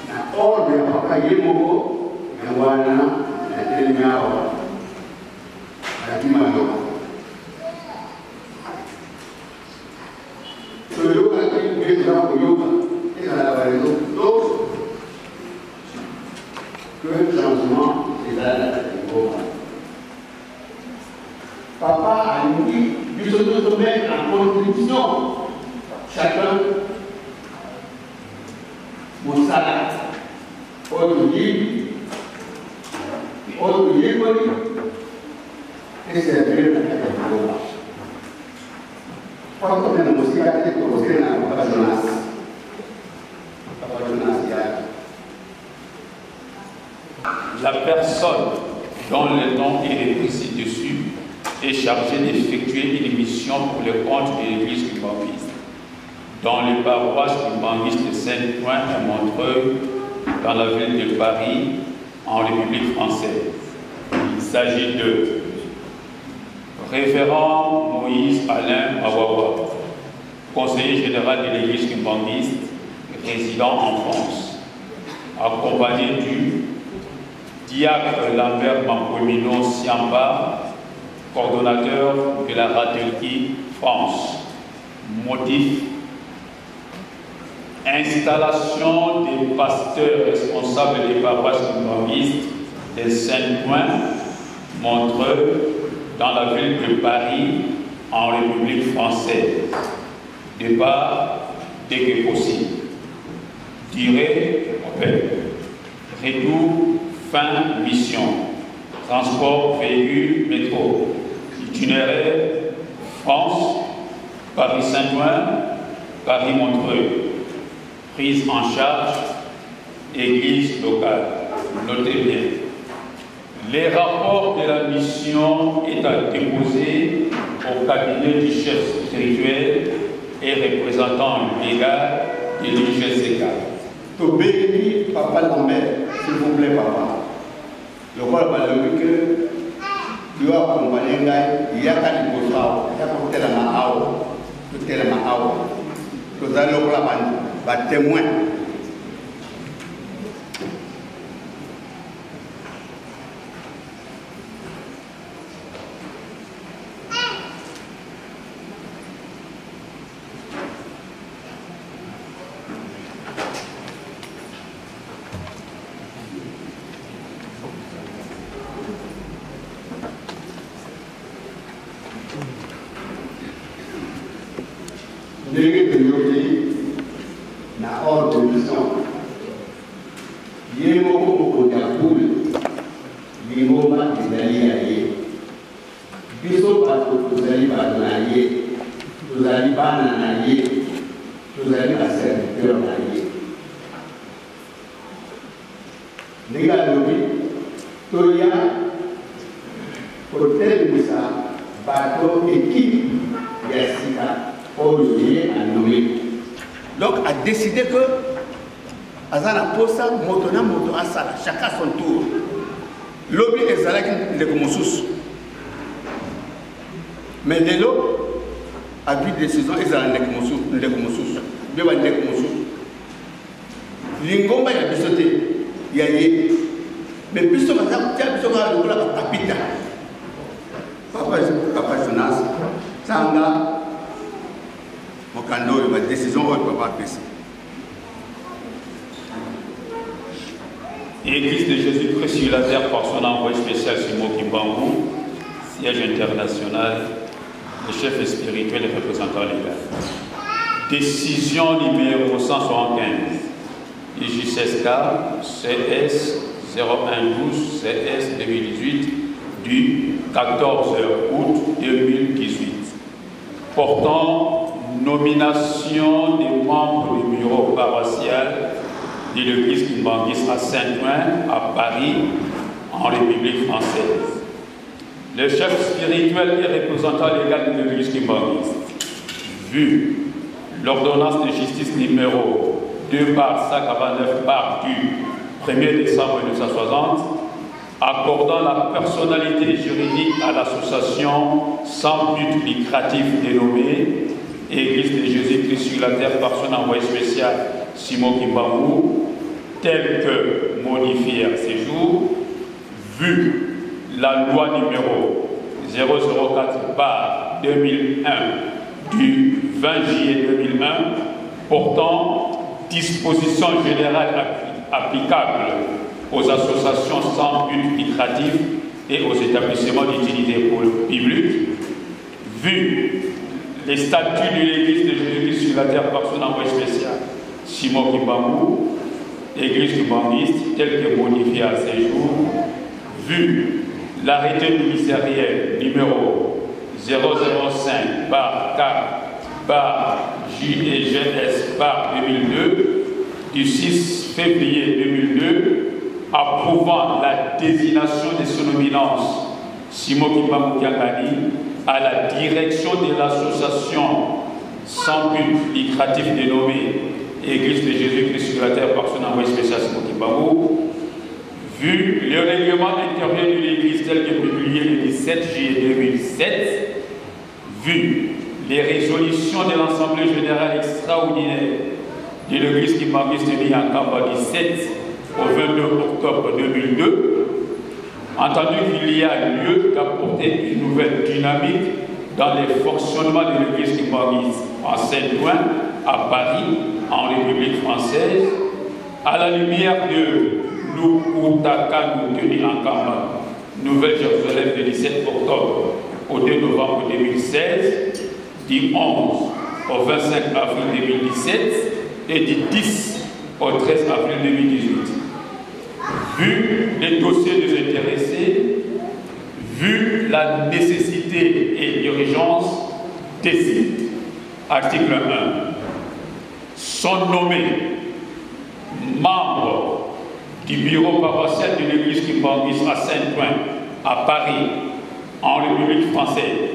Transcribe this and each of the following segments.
Na ordre ya papa ye moko yango wana natelemi awa nalobi maloba. Toyokaki mpe toza koyoka ezala na barezo to que changement ezali na kati ya lingomba. Papa alingi biso nyonso mettre en contribution chacun mosala oyo toyebi oyo toyekoli eservir na kati ya lingomba. Mpo tokende mosika te, tokosenga na Papa Jonas. Papa Jonas yaka. La personne dont le nom est repris ci-dessus est chargée d'effectuer une mission pour le compte de l'église kimbanguiste dans les paroisses kimbanguistes de Saint-Ouen et Montreuil, dans la ville de Paris, en République française. Il s'agit de Révérend Moïse Alain Mawawa, conseiller général de l'église kimbanguiste, résident en France, accompagné du diacre Lambert Mankomino Siamba, coordonnateur de la Ratelki France. Motif installation des pasteurs responsables des paroisses kimbanguistes de Saint-Ouen, Montreuil, dans la ville de Paris, en République française. Départ dès que possible. Durée, Retour, fin mission. Transport, véhicule, métro. Itinéraire, France, Paris-Saint-Ouen, Paris-Montreuil. Prise en charge, église locale. Notez bien. Les rapports de la mission est à déposer au cabinet du chef spirituel et représentant légal de l'IGCK. Tobengi papa Lambert, s'il vous plaît papa. Lokola balobi que yo accompagne ngai, yaka liboso awa, yaka kotelama awa, totelama awa. Tozali lokola ba témoin. Ndenge toyoki na ordre de mission ye moko mokonzi ya kule lingomba ezali ya ye Biso bato tozali bato na ye, tozali bana na ye, tozali ba serviteurs na ye. Ndenge alobi toya kotelemisa bato equipe ya sika oyo ye anomi. Donc a décidé que aza na posa moto na moto asala chacun son tour. Lobi ezalaki ndeko mosusu mais lelo azwi decision ezala ndeko mosusu ndeko mosusu mpe bandeko mosusu lingomba ya biso te ya ye mais biso baza kotia biso kaka lokola bakapita papa, papa Jonas tanga mokanda oyo badecision oyo papa apesi Église de Jésus-Christ sur la terre par son envoyé spécial Simon Kimbangu, siège international, le chef spirituel et représentant légal. Décision numéro 175, IJCSK CS 0112 CS 2018 du 14 août 2018 portant nomination des membres du bureau paroissial de l'église kimbanguiste à Saint-Ouen, à Paris, en République française. Le chef spirituel et représentant légal de l'église kimbanguiste, vu l'ordonnance de justice numéro 2 par 149 par du 1er décembre 1960, accordant la personnalité juridique à l'association sans but lucratif dénommée Église de Jésus-Christ sur la terre par son envoyé spécial Simon Kimbangu, tel que modifié à ces jours, vu la loi numéro 004 bar 2001 du 20 juillet 2001 portant dispositions générales applicables aux associations sans but lucratif et aux établissements d'utilité publique, vu les statuts de l'Église de Jésus-Christ sur la terre par son envoyé spécial, Simon Kimbangu, Église kimbanguiste telle que modifiée à ces jours, vu l'arrêté ministériel numéro 005 bar K bar JEGS bar 2002 du 6 février 2002 approuvant la désignation de son éminence Simon Kimbangu Kiangani à la direction de l'association sans but lucratif dénommée Église de Jésus-Christ sur la terre par son envoyé spécial Simon Kimbangu, vu le règlement intérieur de l'Église tel que publié le 17 juillet 2007, vu les résolutions de l'Assemblée générale extraordinaire de l'Église kimbanguiste tenue en Kamba du 7 au 22 octobre 2002, entendu qu'il y a lieu d'apporter une nouvelle dynamique dans le fonctionnement de l'Église kimbanguiste en Saint-Ouen, à Paris, en République française, à la lumière de Lukutakanu tenu en Kamba, Nouvelle-Jérusalem du 17 octobre au 2 novembre 2016, du 11 au 25 avril 2017 et du 10 au 13 avril 2018. Vu les dossiers des intéressés, vu la nécessité et l'urgence, décide. Article 1. Sont nommés membres du bureau paroissial de l'église kimbanguiste à Saint-Ouen, à Paris, en République française,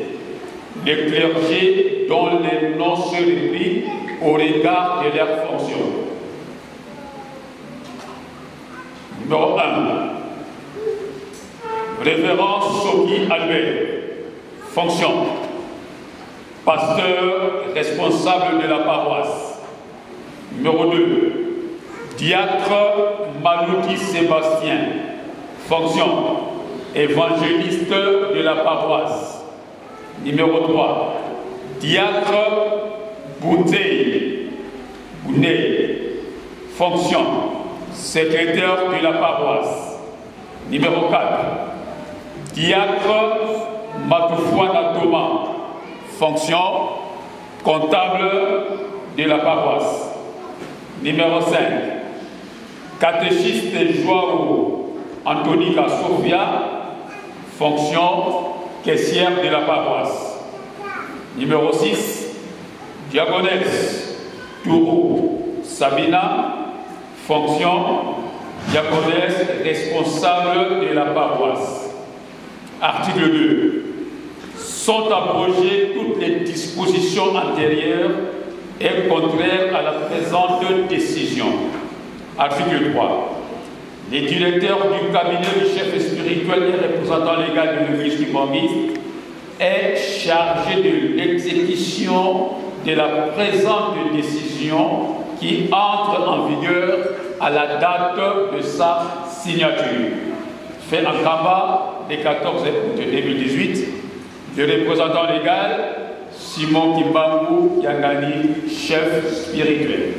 les clergés dont les noms se replient au regard de leurs fonctions. Numéro 1. Révérend Soki Albert, fonction, pasteur responsable de la paroisse. Numéro 2. Diacre Malouti Sébastien, fonction, évangéliste de la paroisse. Numéro 3. Diacre Bouteille, Bounet, fonction, secrétaire de la paroisse. Numéro 4. Diacre Matoufouana Thomas, fonction, comptable de la paroisse. Numéro 5. Catéchiste Joao Antonika Sofia, fonction, caissière de la paroisse. Numéro 6. Diaconesse Tourou Sabina, fonction, diaconesse responsable de la paroisse. Article 2. Sont abrogées toutes les dispositions antérieures et contraires à la présente décision. Article 3. Les directeurs du cabinet du chef spirituel et représentant légal de l'église kimbanguiste est chargé de l'exécution de la présente décision qui entre en vigueur à la date de sa signature. Fait en Kamba le 14 août 2018, le représentant légal Simon Kimbangu Kiangani, chef spirituel.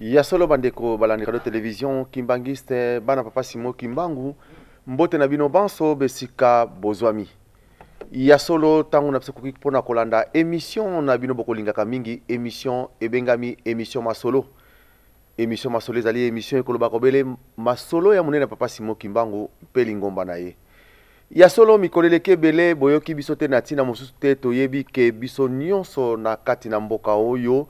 Ya solo bandeko balandi radio television Kimbanguiste, bana papa Simon Kimbangu, mbote na bino banso besika bozwami. Ya solo tango na biso koki mpona kolanda émission na bino bokolingaka mingi, émission ebengami émission masolo. Émission masolo ezali émission ekoloba kobele masolo ya monene papa Simon Kimbangu mpe lingomba na ye. Ya solo mikolo eleki ebele boyoki biso te na ntina mosusu te, toyebi ke biso nyonso na kati na mboka oyo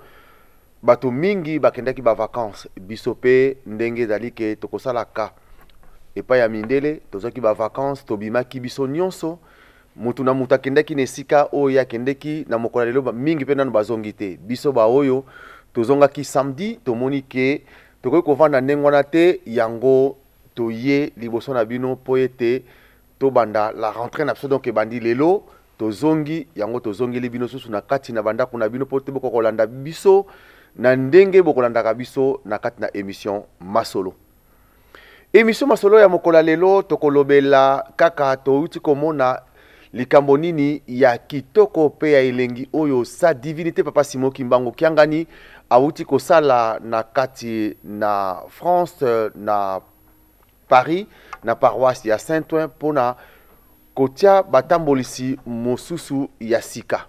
bato mingi bakendaki ba vacances, biso pe ndenge ezali ke tokosalaka epai ya mindele, tozwaki ba vacances, tobimaki biso nyonso, mutu na mutu akendaki na esika oyo ye akendeki. Na mokolo ya lelo mingi pe nanu bazongi te. Biso baoyo tozongaki samedi, tomoni ke tokoki kovanda ndenge wana te, yango toye liboso na bino po ete tobanda la rentrée na biso. Donc ebandi lelo, tozongi yango, tozongeli bino susu na kati na bandako na bino po te bokoka kolanda biso na ndenge bokolandaka biso na kati na émission masolo. Émission masolo ya mokolo ya lelo tokolobela kaka touti komona likambo nini ya kitoko pe ya elengi oyo sa divinité papa Simon Kimbangu Kiangani awuti kosala na kati na France, na Paris, na paroisse ya Saint-Ouen mpona kotia batambolisi mosusu ya sika.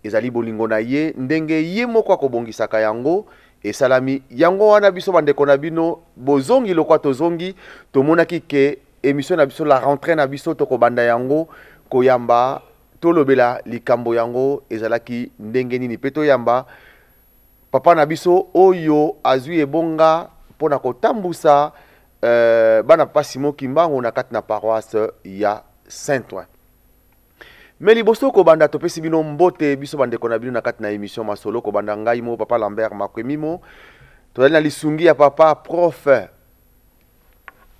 Ezali bolingo na ye ndenge ye moko akobongisaka yango esalami yango wana. Biso bandeko na bino bozongi lokwa tozongi, tomonaki ke émission na biso la rentrée na biso tokobanda yango koyamba tolobela likambo yango ezalaki ndenge nini, mpe toyamba papa na biso oyo azwi ebonga mpona kotambusa bana papa Simon Kimbangu na kati na paroisse ya Saint-Ouen. Mais liboso kobanda, topesi bino mbote biso bandeko na bino na kati na émission masolo. Kobanda ngai mo papa Lambert Makwemimo, tozali na lisungi ya papa prof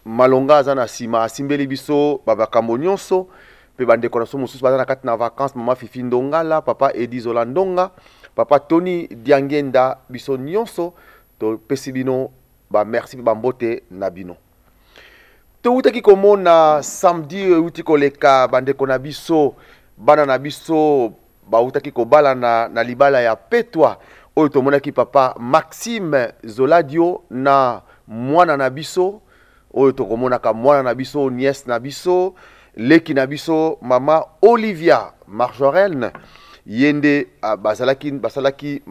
Malonga, aza na nsima asimbeli biso babakambo nyonso, mpe bandeko na biso mosusu baza na kati na vacances, mama Fifi Ndongala, papa Edi Zola Ndonga, papa Tony Diangenda. Biso nyonso topesi bino ba merci mpe bambote na bino. Towutaki komona samedi euti koleka bandeko na biso, bana na biso bawutaki kobalana na libala ya petwa oyo tomonaki papa Maxime Zoladio na mwana na biso oyo tokomonaka mwana na biso, nièce na biso, leki na biso, mama Olivia Marjorelne. Ye nde bazalaki basalaki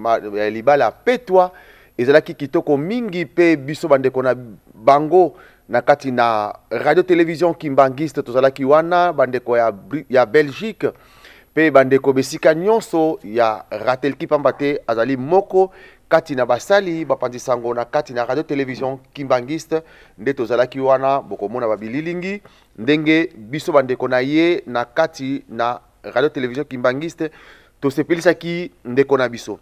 libala ya petwa, ezalaki kitoko mingi. Mpe biso bandeko na bango na kati na radio télévision Kimbanguiste tozalaki wana, bandeko ya Belgique mpe bandeko besika nyonso ya Ratelki, pamba te azali moko kati na basali bapanzi sango na kati na radio télévision Kimbanguiste. Nde tozalaki wana, bokomona babililingi ndenge biso bandeko na ye na kati na radio télévision Kimbanguiste tosepelisaki ndeko na biso.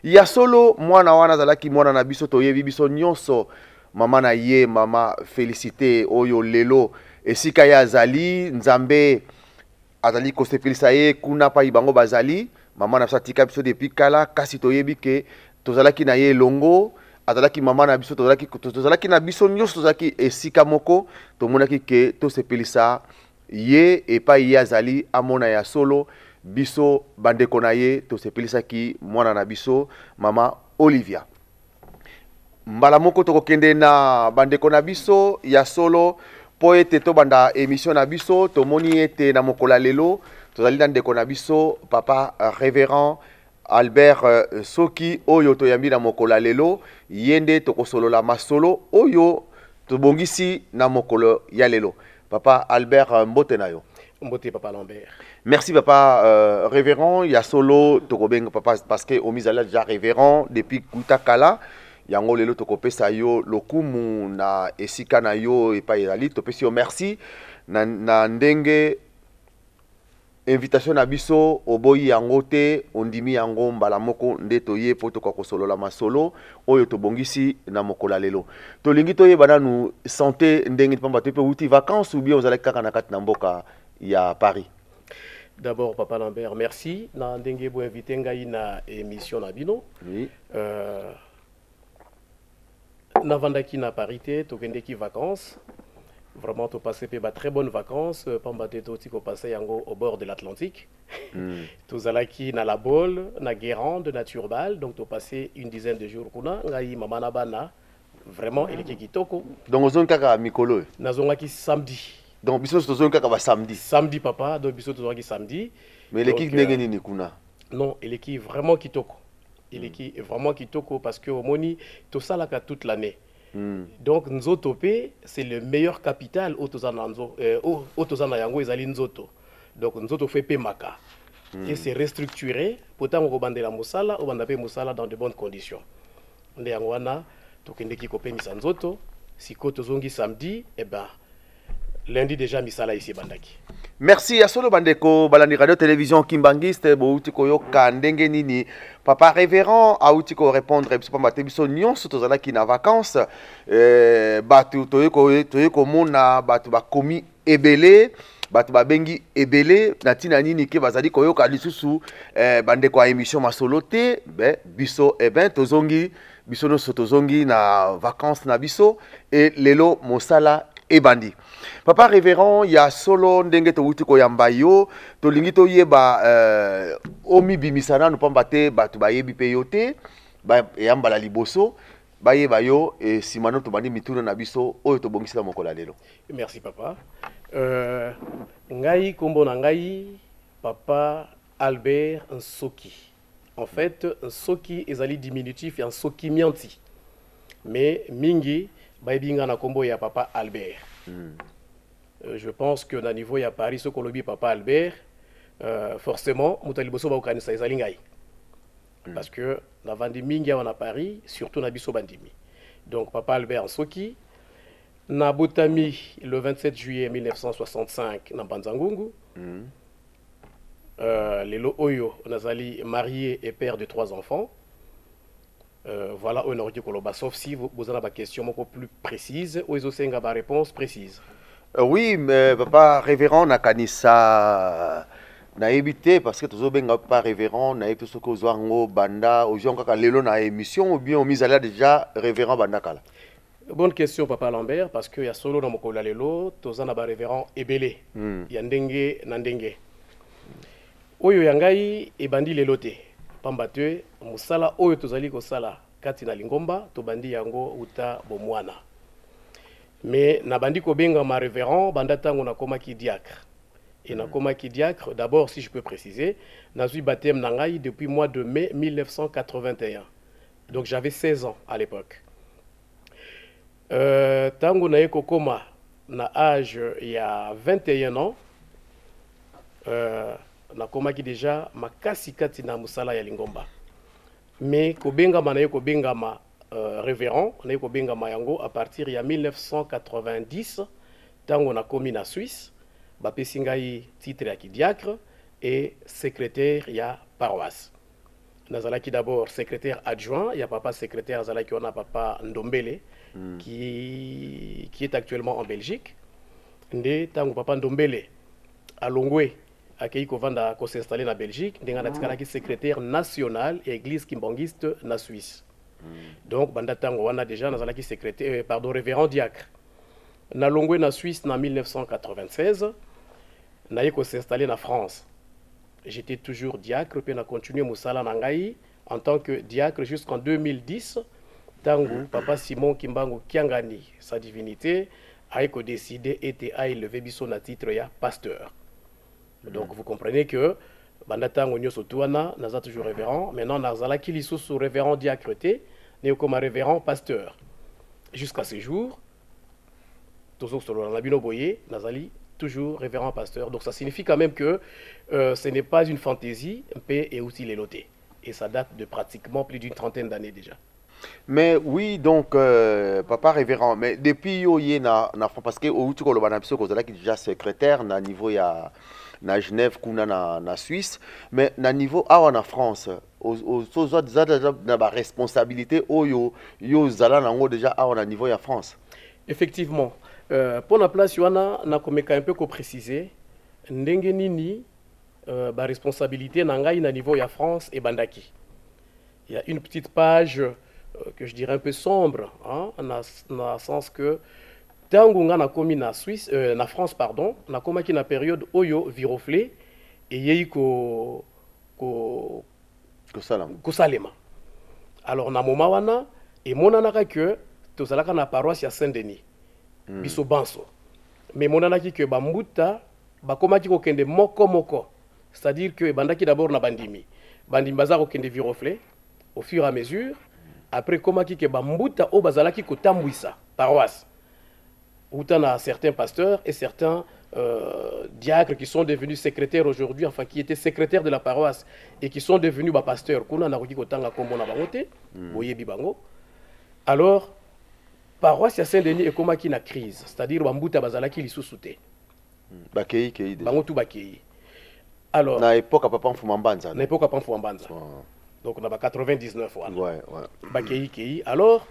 Ya solo mwana wana azalaki mwana na biso, toyebi biso nyonso mama na ye, mama Félicité, oyo lelo esika ye azali, Nzambe azali kosepelisa ye kuna pai bango bazali. Mama na biso atika biso depuis kala, kasi toyebi ke tozalaki na ye elongo, azalaki mama na biso, tozalaki na biso nyonso, tozalaki esika moko. Tomonaki ke tosepelisa ye epai ye azali, amona ya solo biso bandeko na ye tosepelisaki mwana na biso mama Olivia. Mbala moko tokokende na bandeko na biso ya solo mpo ete tobanda émission na biso. Tomoni ete na mokolo ya lelo tozali na ndeko na biso papa révérend Albert Soki oyo toyambi na mokolo ya lelo. Ye nde tokosolola masolo oyo tobongisi na mokolo ya lelo. Papa Albert, mbote na yo. Mbote papa Lambert. Merci papa révérend. Ya solo tokobenga papa parce que omizala déjà révérend depuis kuta kala. Yango lelo tokopesa yo lokumu na esika na yo epai ezali. Topesi yo merci na ndenge invitation na biso oboyi yango te, ondimi yango mbala moko nde toye po tokoka kosolola masolo oyo tobongisi na mokolo ya lelo. Tolingi toyeba nanu santé ndenge, pamba te mpe outi vacances ou bien ozalaki kaka na kati na mboka ya Paris? D'abord papa Lambert, merci na ndenge bo invité ngai na émission na bino. Oui. Navandaki na Paris te, tokendeki vacances. Vraiment topasser mpe ba très bonnes vacances, pamba te touti kopasser yango au bord de l'Atlantique. Tozalaki na La Baule, na Guérande, na Turballe, donc topasser une dizaine de jours kuna, ngai, mama na bana. Vraiment eleki kitoko. Donc ozongi kaka mikolo oyo? Nazongaki samedi. Donc biso nyonso tozongi kaka basamedi? Samedi, papa. Donc biso tozongaki samedi. Mais eleki Donc, ndenge nini kuna? Non, eleki vraiment kitoko, eleki vraiment kitoko, parce que omoni, tosalaka toute l'année. Donc nzoto mpe, c'est le meilleur capital oyo toza na oyo toza na yango, ezali nzoto. Donc nzoto faut epemaka et se restructurer po ntango kobandela mosala, obanda mpe mosala dans de bonnes conditions. Nde yango wana tokendeki kopemisa nzoto. Sikoyo tozongi samedi, eh ben lundi déjà misala esi ebandaki. Merci. Ya solo, bandeko balandi Radio Télévision Kimbangiste, bouti koyoka ndenge nini papa révérend auti korépondre biso, pamba te biso nyonso tozalaki na vacances. Bato toye komona bato bakomi ebele, bato babengi ebele na ntina nini ke bazali koyoka lisusu bandeko ya émission Masolo te. Be biso, eh ben tozongi, biso nyonso tozongi na vacances na biso e lelo mosala ebandi. Papa révérend, ya solo, ndenge towuti koyamba yo, tolingi toyeba omibimisa nanu, pamba te bato bayebi mpe yo te. Eyambala liboso bayeba yo, e nsima no tobandi mituna na biso oyo tobongisela mokolo ya lelo. Merci, papa. Ngai, kombo na ngai papa Albert Nsoki. En fait, Nsoki ezali diminutif ya Nsoki Mianti, mais mingi bayebi nga na kombo ya papa Albert. Je pense que na niveau ya Paris, soki olobi papa Albert, forcément moto ya liboso bakokanisa ezali ngai, parce que navandi mingi awa na Paris, surtout na biso bandimi. Donc papa Albert Nsoki, nabotami le 27 juillet 1965 na Mbanza-Ngungu. Lelo oyo nazali marié et père de trois enfants. Voilà oyo nakoki koloba, sauf si boza na baquestion moko plus précise oyo ezosenga baréponse précise. Oui, mais papa révérend, nakanisa nayebi te, parce que tozobenga papa révérend, nayebi te soki ozwa yango banda ozwa yango kaka lelo na émission ou bien omizala déjà révérend banda kala. Bonne question, papa Lambert, parce que ya solo, na mokolo ya lelo toza na barévérend ebele ya ndenge na ndenge. Oyo ya ngai ebandi lelo te, pamba te mosala oyo tozali kosala kati na lingomba, tobandi yango uta bomwana. Mais nabandi kobengama révérend banda ntango nakomaki diacre. Et nakomaki diacre, d'abord, si je peux préciser, nazwi baptême na ngai depuis mois de mai 1981, donc j'avais 16 ans à l'époque. Ntango naye kokoma na âge ya 21 ans, nakomaki déjà makasi kati na mosala ya lingomba. Mais kobengama naye kobengama révérend, naye kobengama yango à partir ya 1990, ntango nakomi na Suisse, bapesi ngai titre ya kidiacre et secrétaire ya paroisse. Nazalaki d'abord secrétaire adjoint ya papa secrétaire, azalaki wana papa Ndombele, qui est actuellement en Belgique. Nde ntango papa Ndombele alongwe, akei kovanda, kos'installer na Belgique, ndenge natikalaki secrétaire national ya église kimbangiste na Suisse. Donc banda ntango wana déjà nazalaki secrétaire, pardon, révérend diacre. Nalongwe na Suisse na 1996, naye kos'installer na France. J'étais toujours diacre mpe na continuer mosala na ngai en tant que diacre jusqu'en 2010, ntango papa Simon Kimbangu Kiangani, sa divinité, aye kodécider ete aélever biso na titre ya pasteur. Donc vous comprenez que banda ntango nyonso tu wana naza toujours révérend. Maintenant nazalaki lisusu révérend diacre te, naye okoma révérend pasteur. Jusqu'à ce jour tozosolola na bino boye, nazali toujours révérend pasteur. Donc ça signifie quand même que ce n'est pas une fantaisie mpe euti lelo te, et ça date de pratiquement plus d'une trentaine d'années déjà. Mais oui, donc papa révérend, mais depuis yo ye na parce que outi koloba na biso kozalaki déjà secrétaire na niveau ya na Genève kuna na Suisse, mais na niveau awa na France, ozwa déjà na ba responsabilité oyo yo ozala nango déjà awa na niveau ya France? Effectivement, pour la place wana, nakomeka un peu kopréciser ndenge nini baresponsabilité na ngai na niveau ya France ebandaki. Il y a une petite page que je dirais un peu sombre, hein, dans le sens que Ntango nga nakomi na Suisse, na France, pardon, nakomaki na période oyo Viroflay eyei ko, ko, kosalama. Kosalema. Alors na moment wana, emonanaka ke tozalaka na paroisse ya Saint-Denis, biso banso, mais emonanaki ke bambuta bakomaki kokende moko moko, c'est-à-dire que ebandaki d'abord na bandimi. Bandimi baza kokende Viroflay au fur et à mesure. Après, ekomaki ke bambuta oyo bazalaki kotambwisa paroisse, uta na certains pasteurs et certains diacres qui sont devenus secrétaires aujourd'hui, enfin qui étaient secrétaires de la paroisse et qui sont devenus bapasteurs kuna, nakoki kotanga kombo na bango te, boyebi bango. Alors paroisse ya Saint-Denis ekomaki na crise, c'est-à-dire bambuta bazalaki lisusu te. Bakei kei déjà. Bango tu bakei. Alors na époque ya papa Mfuma Mbanza. Na époque ya papa Mfuma Mbanza. Donc na ba 99 wana. Bakei kei. Alors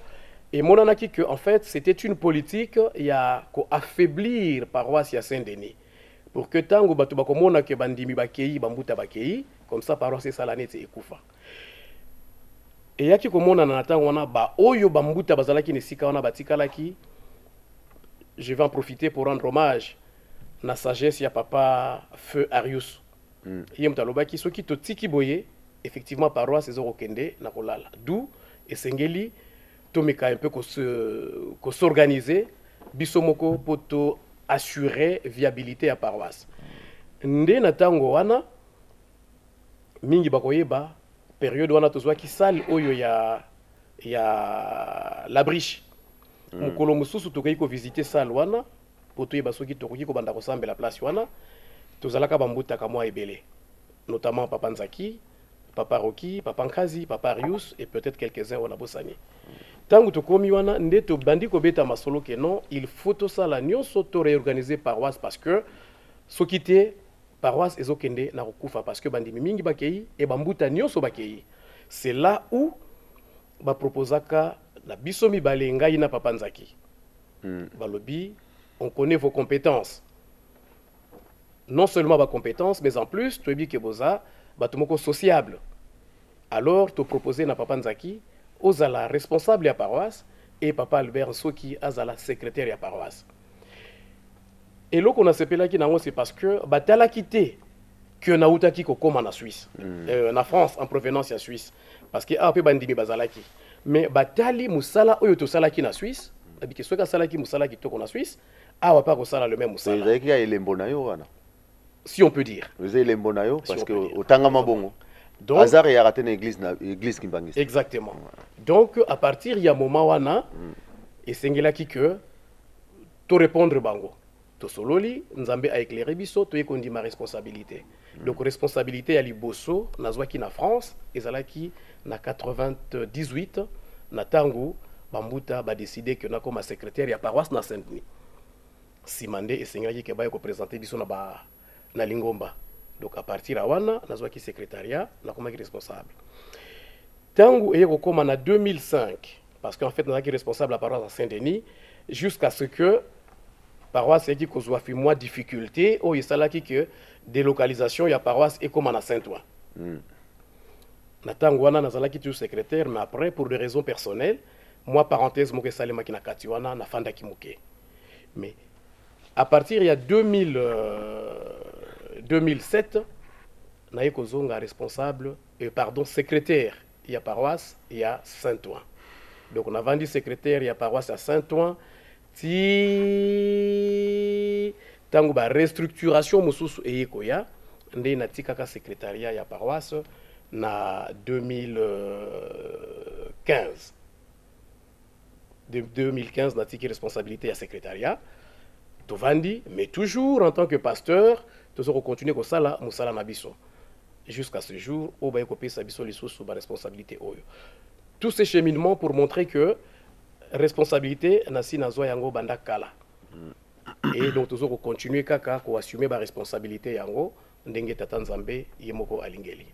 emonanaki que en fait c'était une politique ya koaffaiblir paroisse ya Saint-Denis pour que ntango bato bakomona ke bandimi bakei, bambuta bakei, comme ça paroisse esala neti ekufa. Eyaki komonana na ntango wana, baoyo bambuta bazalaki na esika wana batikalaki. Je vais en profiter pour rendre hommage na sagesse ya papa feu Arius. Ye moto alobaki soki totiki boye, effectivement paroisse ezokokende na kolala, d'où esengeli tomeka un peu kosorganiser biso moko mpo to assurer viabilité ya paroisse. Nde na ntango wana, mingi bakoyeba période wana, tozwaki salle oyo ya La Briche. Mokolo mosusu tokoki kovisite salle wana mpo toyeba soki tokoki kobanda kosambela place wana. Tozalaka bambutaka mwa ebele, notamment papa Nzaki, papa Roki, papa Nkazi, papa Arius et peut-être quelques-uns oyo nabosani. Ntango tokomi wana nde tobandi kobeta masolo ke non, il faut tosala nyonso to réorganiser paroisse, parce que soki te, paroisse ezokende na kokufa, parce que bandimi mingi bakei e bambuta nyonso bakei. C'est là où baproposaka na biso mibale, ngai na papa Nzaki. Balobi: on connaît vos compétences, non seulement bacompétence, mais en plus toyebi ke boza bato moko sociable. Alors topropose na papa Nzaki ozala responsable ya paroisse et papa Albert Nsoki azala secrétaire ya paroisse. Eloko nasepelaki nango, c'est parce que batalaki te ke nautaki kokóma na Suisse, na France, en provenance ya Suisse, parce que awa mpe bandimi bazalaki, mais batali mosala oyo tosalaki na Suisse, babiki soki asalaki mosala kitoko na Suisse, awa mpe akosala le même mosala. Ezalaki kaka elembo na yo wana. Si on peut dire. Eza elembo na yo. Si parce on que peut dire. Otangama bongo. Donc, hasard eyaka te na église, na église kimbangisi. Exactement. Donc à partir ya moment wana, esengelaki que torépondre bango. Tosololi, Nzambe aéclairé biso, toye kondima responsabilité. Donc responsabilité ya liboso nazwaki na France ezalaki na 98, na ntango bambuta badécider ke nakoma secrétaire ya paroisse na Saint-Denis. Nsima nde esengelaki ke baya koprésente biso na lingomba. Donc à partir ya wana nazwaki secrétariat, nakomaki responsable. Ntango eye kokóma na 2005, parce qu'en fait nazalaki responsable ya paroisse ya Saint-Denis jusqu'à ce que paroisse eyaki kozwa fi mwa difficulté oyo esalaki ke délocalisation ya paroisse ekóma na Saint-Ouen. Na ntango wana nazalaki toujours secrétaire, mais après, pour des raisons personnelles, mwa parenthèse moko esalemaki na kati wana, nafandaki moke. Mais à partir ya 2000, 2007, naye kozonga responsable, pardon, secrétaire ya paroisse ya Saint-Ouen. Donc navandi secrétaire ya paroisse ya Saint-Ouen ti ntango barestructuration mosusu eye koya, nde natikaka secrétariat ya paroisse na 2015. De 2015 natiki responsabilité ya secrétariat, tovandi, mais toujours en tant que pasteur toza kocontinue kosala mosala na biso jusqu'à ce jour oyo baye kopesa biso lisusu baresponsabilité oyo. Tous ces cheminements pour montrer que responsabilité nasi nazwa yango banda kala et donc toza kocontinue kaka koassume baresponsabilité yango ndenge tata Nzambe ye moko alingeli.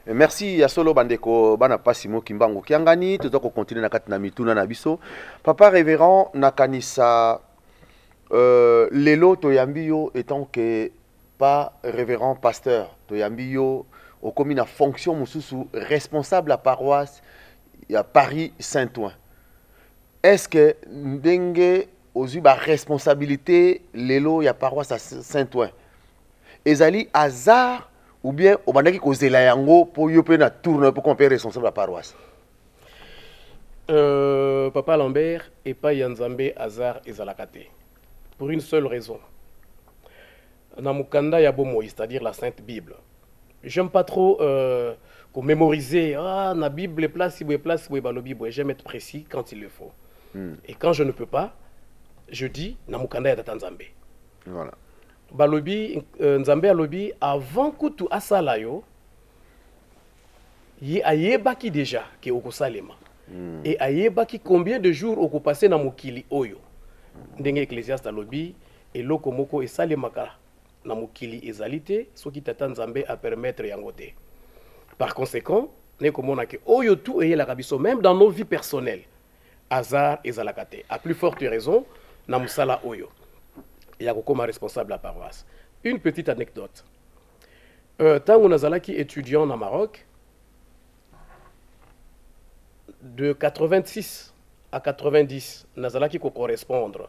Merci ya solo. Bandeko bana pasi moki mbangu kiangani, toza kocontinue na kati na mituna na biso. Papa révérend, nakanisa lelo toyambi yo étant que pas révérend pasteur, toyambi yo okomi na fonction mosusu, responsable ya paroisse ya Paris Saint-Ouen. Est ce que ndenge Ozwi ba responsabilité lelo ya paroisse ya Saint-Ouen. Ezali hasard ou bien obandaki kozela yango po yo pe na tour na yo po koma pe responsable ya paroisse? Papa Lambert, epai ya Nzambe hasard ezalaka te. Pour une seule raison. Na mokanda ya bomoi, c'est-à-dire la Sainte Bible. J'aime pas trop ko mémoriser, ah, na Bible place boye, place boye, balobi boye. J'aime être précis quand il le faut. Et quand je ne peux pas, je dis na mokanda ya Tata Nzambe. Balobi, Nzambe alobi avant kutu asala yo, ye ayebaki déjà ke okosalema. Et ayebaki combien de jours okopasser na mokili oyo. Ndenge Ecclésiaste alobi, eloko moko esalemaka na mokili ezali te soki Tata Nzambe a permettre yango te. Par conséquent, ne komona ke oyo tout eyelaka biso même dans nos vies personnelles, hasard ezalaka te. À plus forte raison na mosala oyo ya kokoma responsable ya paroisse. Une petite anecdote. Tango nazalaki étudiant na Maroc, de 86 à 90, nazalaki ko correspondre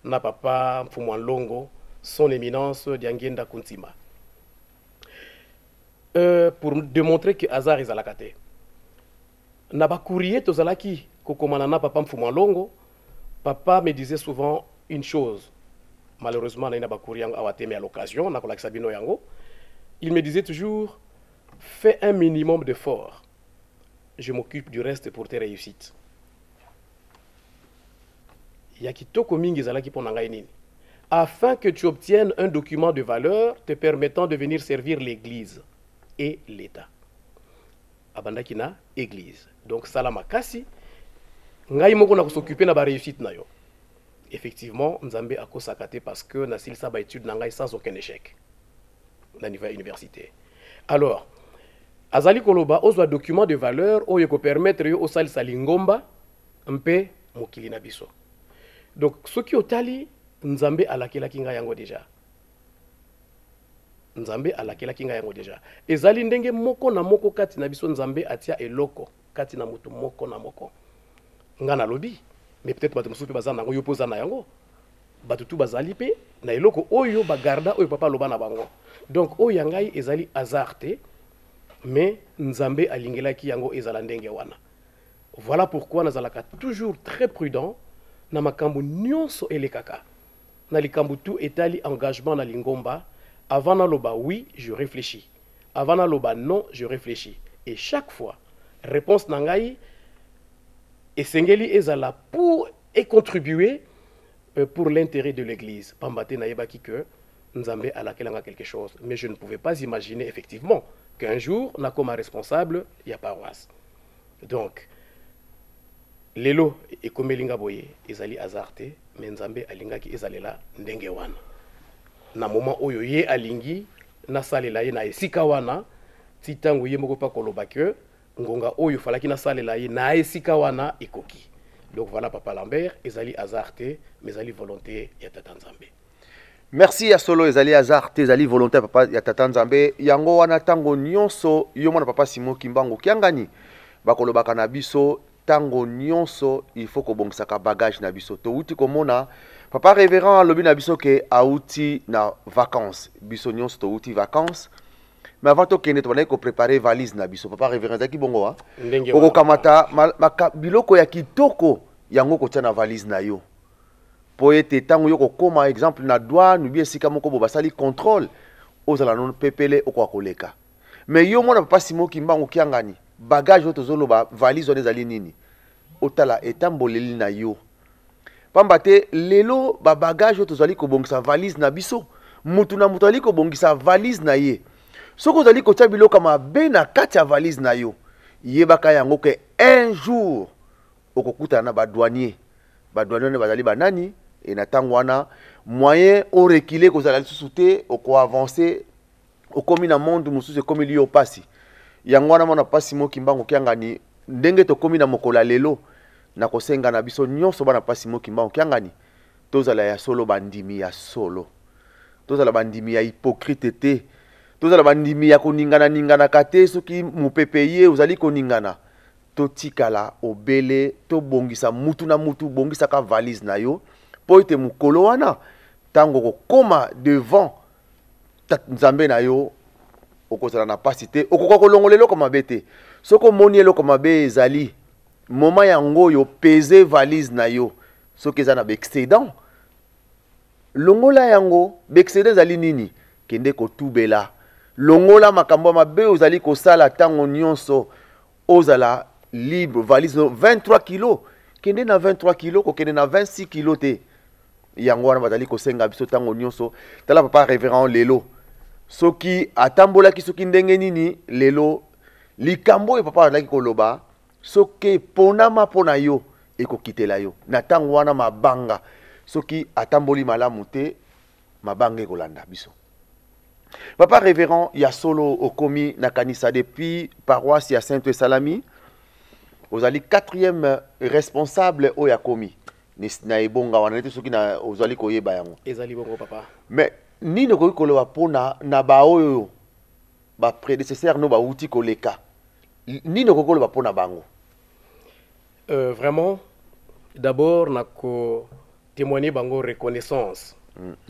na papa Mfumu Longo, son éminence Diangienda Kuntima. Pour démontrer que hasard ezalaka te. Na ba courrier tozalaki kokomana na papa Mfumu Longo, papa me disait souvent une chose. Malheureusement, na ba courrier yango awa te, mais à l'occasion, na kolakisa bino yango, il me disait toujours, fais un minimum d'efforts. Je m'occupe du reste pour tes réussites. Ya kitoko mingi ezalaki mpo na ngai nini? Afin que tu obtiennes un document de valeur te permettant de venir servir l'Église et l'État. Abandaki na Église. Donc sala makasi, ngai moko na s'occuper na ba réussite na yo. Effectivement, Nzambe akosaka te parce que nasilisa ba étude na ngai sans aucun échec na niveau ya université. Alors, azali koloba ozwa document de valeur oyo ekopermettre yo osalisa lingomba mpe mokili na biso. Donc soki otali, Nzambe alakelaki ngai yango déjà. Nzambe alakelaki ngai yango déjà. Ezali ndenge moko na moko kati na biso Nzambe atia eloko kati na motu moko na moko. Nga nalobi, mais peut-être bato mosusu mpe baza na yango, yo mpe oza na yango. Bato tu bazali mpe na eloko oyo bagarda oyo papa aloba na bango. Donc oyo ya ngai ezali hasard te, mais Nzambe alingelaki yango ezala ndenge wana. Voilà pourquoi nazalaka toujours très prudent na makambo nyonso elekaka. Na likambo tu etali engagement na lingomba, avant naloba oui, je réfléchis. Avant naloba non, je réfléchis. Et chaque fois, réponse na ngai esengeli ezala pour et contribuer pour l'intérêt de l'Église. Pamba te nayebaki que Nzambe alakelanga quelque chose, mais je ne pouvais pas imaginer effectivement qu'un jour nakoma responsable ya paroisse. Donc lelo ekomeli nga boye ezali hasard te, mais Nzambe alingaki ezalela ndenge wana. Na moment oyo ye alingi nasalela ye na esika wana, ti ntango ye moko mpe akoloba que ngonga oyo falaki nasalela ye na esika wana ekoki. Donc voilà papa Lambert, ezali hasard te, mais ezali volonté ya Tata Nzambe. Merci ya solo, ezali hasard te, ezali volonté ya papa ya Tata Nzambe. Yango wana tango nyonso yo mwana papa Simon Kimbangu Kiangani bakolobaka na biso tango nyonso il faut kobongisaka bagage na biso. Touti komona papa révérend alobi na biso ke auti na vacances, biso nyonso touti vacances. Mais avant tokende tobandaki kopréparer valise na biso. Papa révérend ezalaki bongo, ha? Ndenge wana. Okokamata biloko ya kitoko yango kotia na valise na yo. Po ete ntango yo kokóma exemple na douane ou bien esika moko bo basali contrôle, ozala nono pepele okoka koleka. Mais yo mwana papa Simon Kimbangu Kiangani, bagage oyo tozoloba valise wana ezali nini? Otala etamboleli na yo. Pamba te lelo ba bagage oyo tozali kobongisa valise na biso, mutu na mutu azali kobongisa valise na ye. Soki ozali kotia biloko ya mabe na kati ya valise na yo, yebaka yango ke un jour okokutana na ba douanier. Ba douanier wana bazali ba nani? E na ntango wana moyen o reculer kozala lisusu te, oko avancer, okomi na monde mosusu ekomi liyo pasi. Yango wana mwana pasi Simon Kimbangu Kiangani, ndenge tokomi na mokolo ya lelo, na kosenga na biso nyonso bana pasi Simon Kimbangu Kiangani, tozala ya solo bandimi ya solo. Tozala bandimi ya hypocrite te. Tozala bandimi ya koningana ninganaka te soki mopepe ye ozali koningana. Totikala obele, tobongisa mutu na mutu, bongisaka valise na yo. Mpo ete mokolo wana ntango okokoma devant Nzambe na yo, okozala na pasi te, okoka kolongola eloko mabe te. Soki omoni eloko mabe ezali, moment yango oyo pese valise na yo. Soki eza na baexcédent, longola yango. Baexcédent ezali nini? Kende kotubela, longola makambo ya mabe ozali kosala ntango nyonso, ozala libre. Valise no 23 kilo, kende na 23 kilo, kokende na 26 kilo te. Yango wana bazali kosenga biso ntango nyonso. Tala papa révérend lelo, soki atambolaki soki ndenge nini lelo, likambo oyo papa azalaki koloba, soki eponama mpo na yo, ekokitela yo na ntango wana mabanga. Soki atamboli malamu te, mabanga ekolanda biso. Papa révérend, ya solo okomi na kanisa depuis paroisse ya Saint esalami, ozali quatrième responsable oyo akomi na ebonga wana, neti soki na ozali koyeba yango. Ezali bongo, papa. Mais nini okoki koloba mpona na baoyo baprédécesseur no bauti koleka? Nini okoki koloba mpona bango? Vraiment, d'abord nako témoigner bango reconnaissance.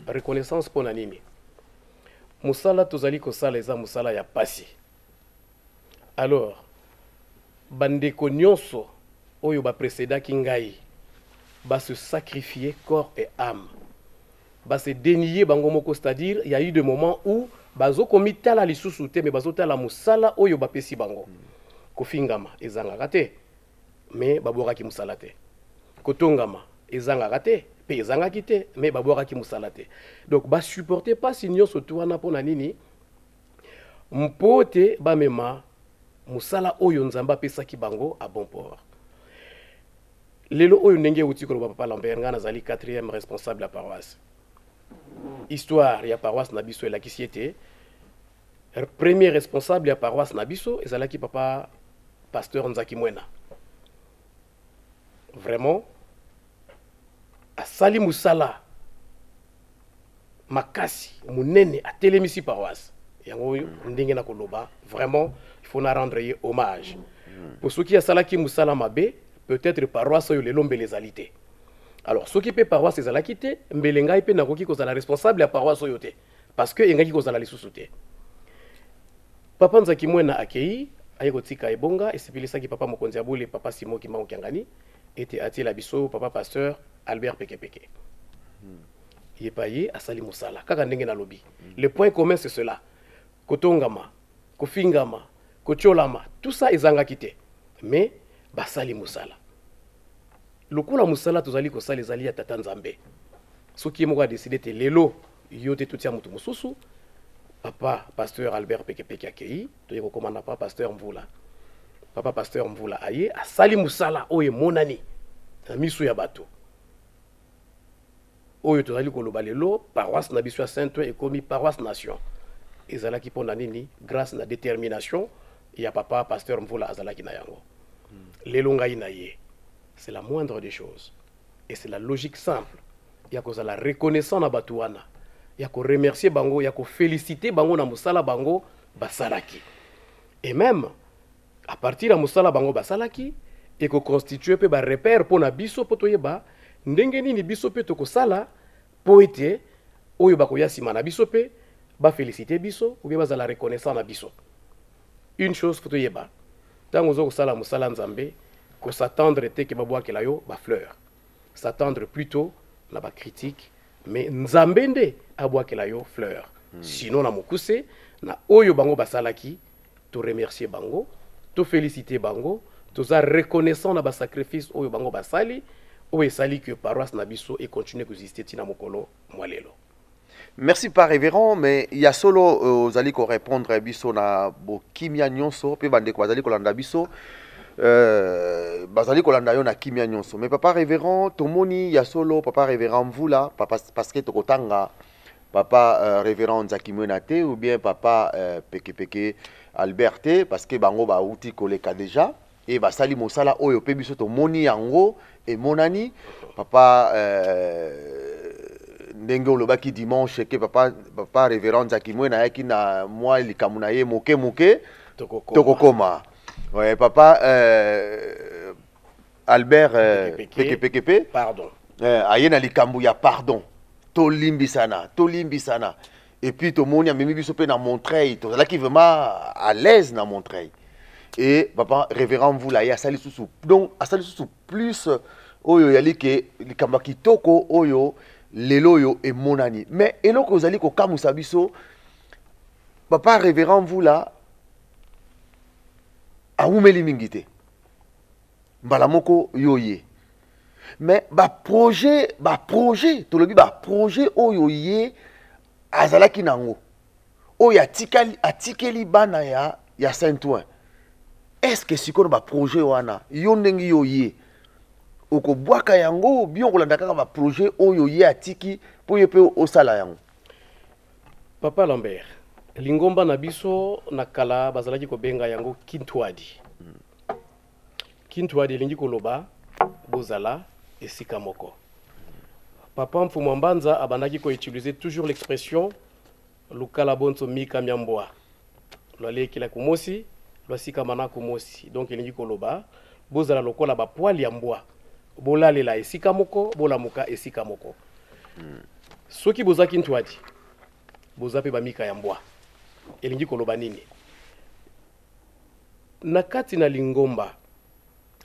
Reconnaissance mpona nini? Mosala tozali kosala eza mosala ya pasi. Alors bandeko nyonso oyo baprécédaki ngai base sacrifier corps et âme, base dénier bango moko, c'est-à-dire il y a eu des moments où bazokomitala lisusu te, mais bazotala mosala oyo bapesi bango. Kofingama ezangaka te, mais babwakaki mosala te. Kotongama ezangaka te, mpe ezangaki te, mais babwakaki mosala te. Donc basupporte mpasi nyonso tu wana mpo na nini? Mpo te bamema mosala oyo Nzambe apesaki bango à bon port. Lelo oyo, ndenge euti koloba papa Lambert, ngai nazali quatrième responsable ya paroisse. Histoire ya paroisse na biso elakisi ete premier responsable ya paroisse na biso ezalaki papa pasteur Nzaki Mwena. Vraiment asali mosala makasi monene, atelemisi paroisse yango oyo. Ndenge na koloba, vraiment il faut na rendre ye hommage, po soki asalaki mosala mabe, peut-être paroisse oyo lelo mbele ezali te. Alors soki mpe paroisse ezalaki te, mbele ngai mpe nakoki kozala responsable ya paroisse oyo te, parce que engaki kozala lisusu te. Papa Nzaki Mwena akei, aye kotika ebonga. Esepelisaki papa mokonzi ya bule, papa Simo Kimbangu Kiangani, ete atiela biso papa pasteur Albert Pekepeke. Ye pa ye asali mosala kaka ndenge nalobi. Le point commun, c'est cela: kotongama, kofingama, kotiolama, tout ça ezangaki te, mais basali mosala. Lokola mosala tozali kosala ezali ya tata Nzambe, soki ye moko adécider te lelo yo te totia moto mosusu, papa pasteur Albert Pekepeke akei, toye kokóma na papa pasteur Mvula. Papa pasteur Mvula aye, asali mosala oyo emonani na miso ya bato. Oyo tozali koloba lelo, paroisse na biso ya Saint ekomi paroisse nation, ezalaki mpo na nini? Grâce na détermination ya papa pasteur Mvula azalaki na yango. Lelo ngai na ye, c'est la moindre des choses et c'est la logique simple ya kozala reconnaissant na bato wana, ya koremercier bango, ya koféliciter bango na mosala bango basalaki. Et même à partir ya mosala bango basalaki, ekoconstitue mpe barepère mpo na biso, mpo toyeba ndenge nini biso mpe tokosala mpo ete oyo bakoya nsima na biso mpe bafélicité biso ou bien bazala reconnaissant na biso. Une chose, faut toyeba, ntango oza kosala mosala Nzambe, kos'attendre te ke babwakela yo bafleur, s'attendre plutôt na bacritique, mais Nzambe nde abwakela yo fleur. Sinon, na mokuse na oyo bango basalaki, toremercier bango, toféliciter bango, toza reconnaissant na basacrifice oyo bango basali, oyo esali ke paroisse na biso econtinue koexister ntina mokolo mwa lelo. Merci, papa révérend. Mais ya solo, ozali korépondre biso na bokimia nyonso, mpe bandeko bazali kolanda biso, bazali kolanda yo na kimia nyonso. Mais papa révérend, tomoni ya solo papa révérend Mvula, papa, parce que tokotanga papa révérend Nzaki Mwena te ou bien papa Pekepeke Albert te, parce que bango bauti koleka déjà e basali mosala oyo mpe biso tomoni yango emonani. Papa, ndenge olobaki dimanche ke papa révérend Nzaki Mwena ayaki na mwa likambo na ye moke moke. Tokokoma. Tokokoma. Ouais, papa Albert Pekepeke. Pekepeke mpe pardon. Aye na likambo ya pardon, tolimbisana, tolimbisana. Et puis tomoni amemi biso mpe na Montreuil, tozalaki vraiment à l'aise na Montreuil. Et papa révérend Mvula ye asali susu, donc asali susu plus oyo yali ke likambo ya kitoko oyo lelo oyo emonani. Mais eloko ozali kokamwisa biso, papa révérend Mvula awumeli mingi te, mbala moko yo ye. Mais baprojet, tolobi baprojet oyo ye azalaki nango, oyo atikeli bana ya Saint-Ouen, est ce que sikoyo baprojet wana, yo ndenge yo ye okobwaka yango bio, okolanda kaka baprojet oyo ye atiki mpo ye mpe osala yango? Papa Lambert, lingomba na biso na kala bazalaki kobenga yango kintwadi. Kintwadi elingi koloba bozala esika moko. Papa Mfumu Mbanza abandaki koutiliser toujours l'expression lukala bonso mika mia mbwa, lwalekela kumosi lwasikama na kumosi. Donc elingi koloba bozala lokola bapoils ya mbwa, bolalela esika moko, bolamuka esika moko. Soki bozaki ntwadi, boza mpe bamika ya mbwa. Elingi koloba nini? Na kati na lingomba,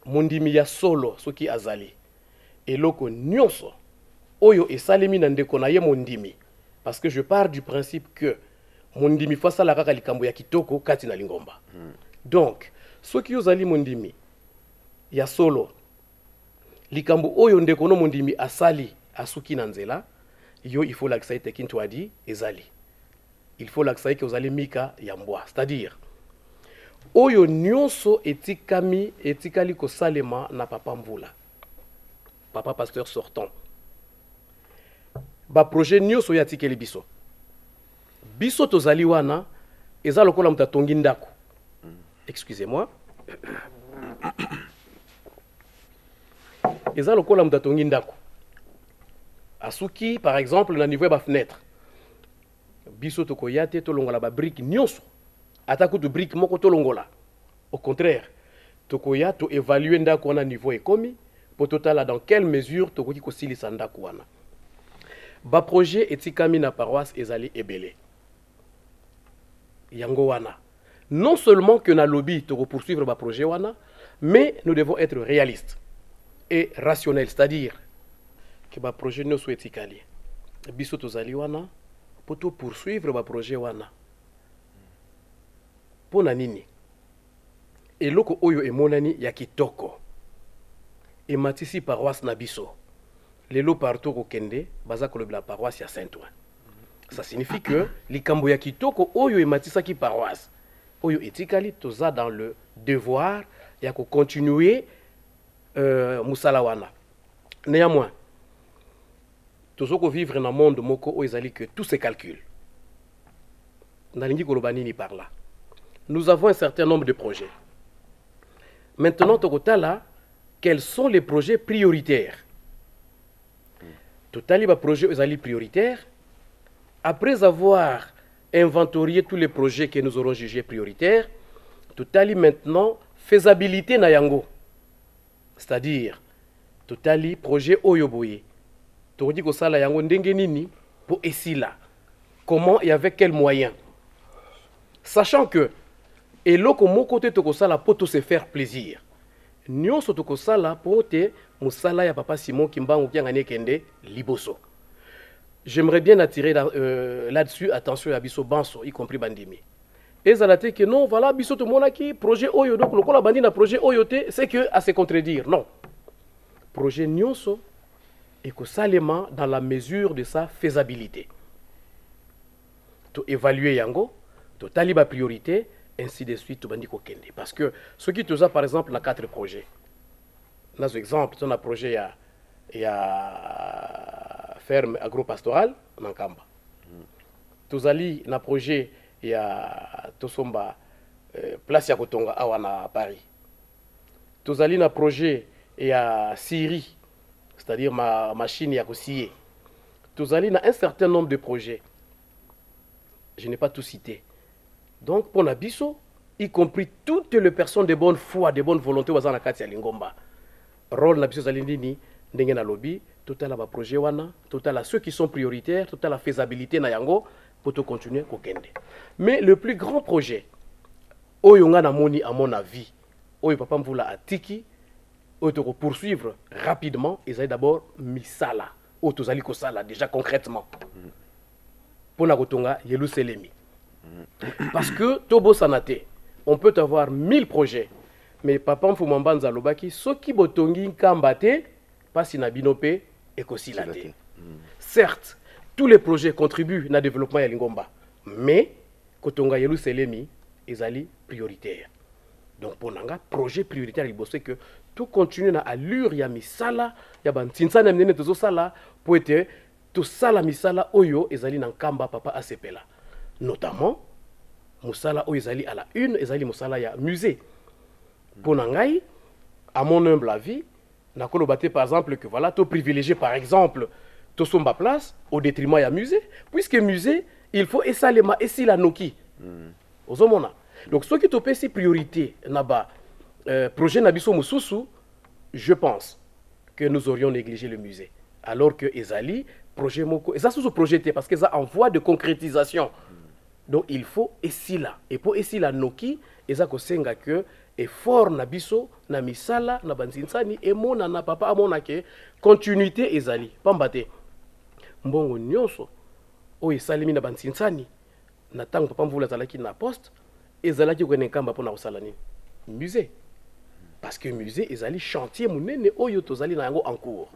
mondimi ya solo soki azali, eloko nyonso oyo esalemi na ndeko na ye mondimi, parce que je pars du principe que mondimi fo asala kaka likambo ya kitoko kati na lingomba. Donc soki ozali mondimi ya solo, likambo oyo ndeko no mondimi asali asuki na nzela, yo il faut lakisa ete kintwadi ezali, il faut lakisa eke ozali mika ya mbwa. C'est-à-dire oyo nyonso etikami, etikali kosalema na papa Mvula, papa pasteur sortant, baprojet nyonso oyo atikeli biso, biso tozali wana, eza lokola moto atongi ndako. Excusez-moi, eza lokola moto atongi ndako, asuki par exemple na niveau ya bafenêtre. Biso tokoya te tolongola babrique nyonso, ata kutu brique moko tolongola. Au contraire, tokoya toévalue ndako wana niveau ekomi, mpo totala dans quelle mesure tokoki kosilisa ndako wana. Baprojet etikami na paroisse ezali ebele. Yango wana, non seulement que nalobi tokopoursuivre baprojet wana, mais nous devons être réalistes et rationnels, c'est-à-dire que baprojet nyonso etikali, biso tozali wana mpo topoursuivre baprojet wana. Mpo na nini? Eloko oyo emonani ya kitoko ematisi paroisse na biso. Lelo partout kokende, baza kolobela paroisse ya Saint-Ouen. Ça signifie que likambo ya kitoko oyo ematisaki paroisse oyo etikali, toza dans le devoir ya kocontinue mosala wana. Néanmoins, tozo kovivre na monde moko oyo ezali que tout se calcule. Nalingi koloba nini par là? Nous avons un certain nombre de projets. Maintenant tokotala quels sont les projets prioritaires. Totali baprojet oyo ezali prioritaire. Après avoir inventorié tous les projets que nous aurons jugés prioritaires, totali maintenant faisabilité na yango, c'est-à-dire totali projet oyo boye tokoki kosala yango ndenge nini mpo esila, comment et avec quel moyen, sachant que eloko moko te tokosala mpo to se faire plaisir. Nyonso tokosala mpo te mosala ya papa Simon Kimbangu Kiangani ekende liboso. J'aimerais bien attirer là-dessus attention ya biso banso, y compris bandimi. Ezala te que non, voilà, biso tomonaki projet oyo, donc lokola bandi na projet oyo te, c'est que à se contredire. Non, projet nyonso ekosalema dans la mesure de sa faisabilité. To évaluer yango, totali ba priorité, ainsi de suite, tobandi kokende. Parce que soki toza par exemple na quatre projets, nazo exemple, toza na projet ya ferme agropastorale na Nkamba, tozali na projet ya tosomba place ya kotonga awa na Paris, tozali na projet ya scierie, c'est-à-dire ma machine ya koscier, tozali na un certain nombre de projets, je n'ai pas tout cité. Donc pour na biso, y compris toutes les personnes de bonne foi, de bonne volonté baza na kati ya lingomba, rôle na biso ezali nini? Ndenge nalobi, totala baprojet wana, totala ceux qui sont prioritaires, totala faisabilité na yango po tocontinue kokende. Mais le plus grand projet oyo nga namoni, à mon avis, oyo papa Mvula atiki, oyo tokopoursuivre rapidement, ezali d'abord misala oyo tozali kosala déjà concrètement mpona kotonga Yelusalemi. Parce que tobosana te, on peut avoir 1000 projets, mais papa Mfumu Mbanza alobaki: soki botongi Nkamba te, mpasi na bino mpe ekosila te. Certes, tous les projets contribuent na développement ya lingomba, mais kotonga Yelusalemi ezali prioritaire. Donc mpo na nga, projet prioritaire liboso ke tocontinue na allure ya misala ya bantinsana ya minene tozosala, mpo ete tosala misala oyo ezali na Nkamba, papa asepela. Notamment mosala oyo ezali à la une, ezali mosala ya musée. Mpo na ngai, à mon humble avis, nakoloba te par exemple que voilà, toprivilégier par exemple tosomba place au détriment ya musée, puisque musée, il faut esalema, esila noki. Ozomona, donc soki topesi priorité na ba projet na biso mosusu, je pense que nous aurions négligé le musée, alors que ezali projet moko eza susu projet te, parce que eza en voie de concrétisation. Donc il faut esila, et po esila noki, eza kosenga que effort na biso na misala na banzinsani emonana, papa amona ke continuité ezali. Pamba te mbongo nyonso oyo esalemi na banzinsani na ntango papa Mvula azalaki na poste, ezalaki kokende Nkamba mpona kosala nini? Musée. Parce que musée ezali chantier monene oyo tozali na yango en cours.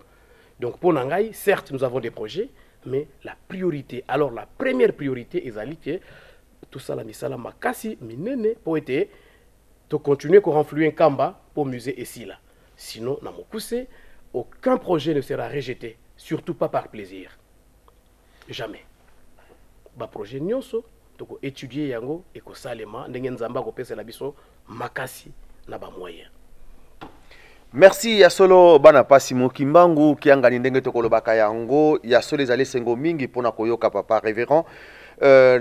Donc mpo na ngai, certes nous avons des projets, mais la priorité, alors la première priorité ezali ke tosala misala makasi minene mpo ete tocontinue korenflouer Nkamba mpo musée esila. Sinon, na mokuse, aucun projet ne sera rejeté, surtout pas par plaisir, jamais. Baprojet nyonso tokoétudie yango, ekosalema ndenge Nzambe akopesela biso makasi na bamoyen. Merci. Ya solo, bana pasi mokimbangu kiangani, ndenge tokolobaka yango, ya solo ezali esengo mingi mpona koyoka papa révérend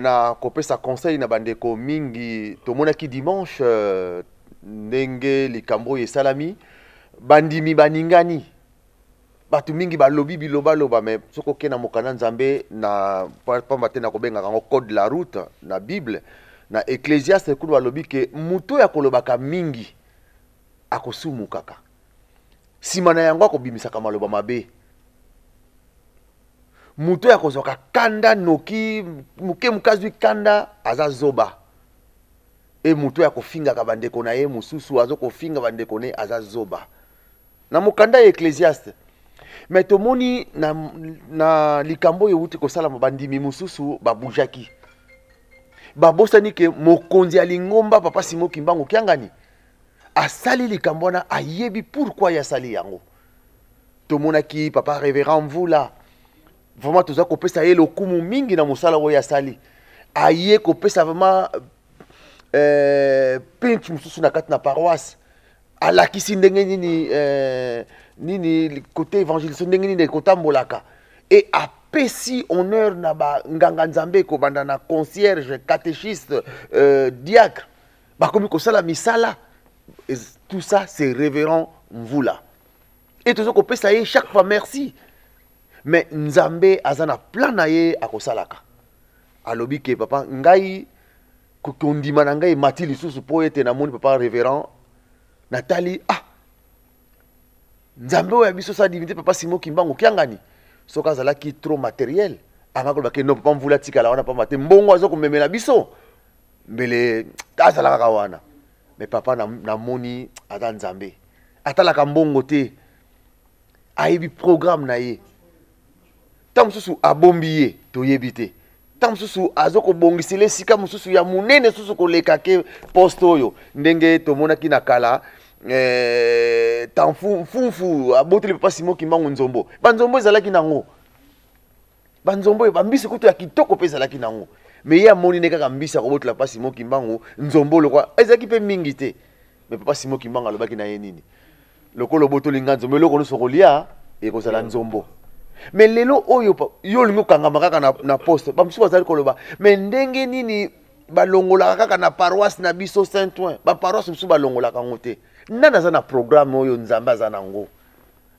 na kopesa conseil na bandeko mingi. Tomonaki dimanche ndenge likambo oyo esalami, bandimi baningani, bato mingi balobi bilobaloba. Me soki okei na mokanda Nzambe na pamba te na kobengaka yango code de la route na Bible, na Ecclésiaste kuna balobi ke moto oyo akolobaka mingi akosumukaka, nsima na yango akobimisaka maloba mabe. Moto oyo akozwaka kanda noki, moke moke azwi kanda, aza zoba. E moto oyo akofingaka bandeko na ye mosusu, aza kofinga bandeko na ye, aza zoba, na mokanda ya Ecclésiaste. Me tomoni na likambo oyo euti kosalama, bandimi mosusu babujaki, babosani ke mokonzi ya lingomba, papa Simo Kimbangu Kiangani, asali likambo wana, ayebi pourquoi ye asali yango. Tomonaki papa révérend Mvula, vraiment toza kopesa ye lokumu mingi na mosala oyo asali. Aye kopesa vraiment pinch mosusu na kati na paroisse, alakisi ndenge nini nini côté évangélisation, ndenge nini ekotambolaka, e apesi honneur na banganga Nzambe, kobanda na concierge, catéchiste, diacre, bakomi kosala misala. Tout ça, c'est révérend Mvula, e toza kopesa ye chaque fois merci. Mais Nzambe aza na plan na ye akosalaka. Alobi ke papa ngai, kondima na ngai emati lisusu mpo ete namoni papa révérend, natali, ah, Nzambe oyo ya biso, sa divinité, papa Simo Kimbangu Kiangani. Soki azalaki trop matériel, anga koloba ke non, papa Mvula tikala wana, pamba te mbongo aza komemela biso, mbele azala kaka wana. Mais papa, namoni aza Nzambe, atalaka mbongo te, ayebi programme na ye. Ntango mosusu abombi ye, toyebi te. Ntango mosusu aza kobongisela esika mosusu ya monene susu koleka ke poste oyo. Ndenge tomonaki na kala, tamfu mfumfu aboteli papa Simo Kimbangu nzombo, banzombo ezalaki nango, banzombo oyo bambisi kutu ya kitoko mpe ezalaki nango. Me ye amoni ne kaka mbisi akobotela papa Simo Kimbangu nzombo, lokwa ezalaki mpe mingi te. Me papa Simo Kimbangu alobaki na ye nini? Lokola obotoli nga nzombo, eloko nyonso kolia ekozala nzombo. Me lelo oyo yo olingi okangama kaka na poste. Bamosusu bazali koloba: me ndenge nini balongolaka kaka na paroisse na biso Saint Ouen? Baparoisse mosusu balongolaka yango te. Nani aza na programme oyo Nzambe aza nango?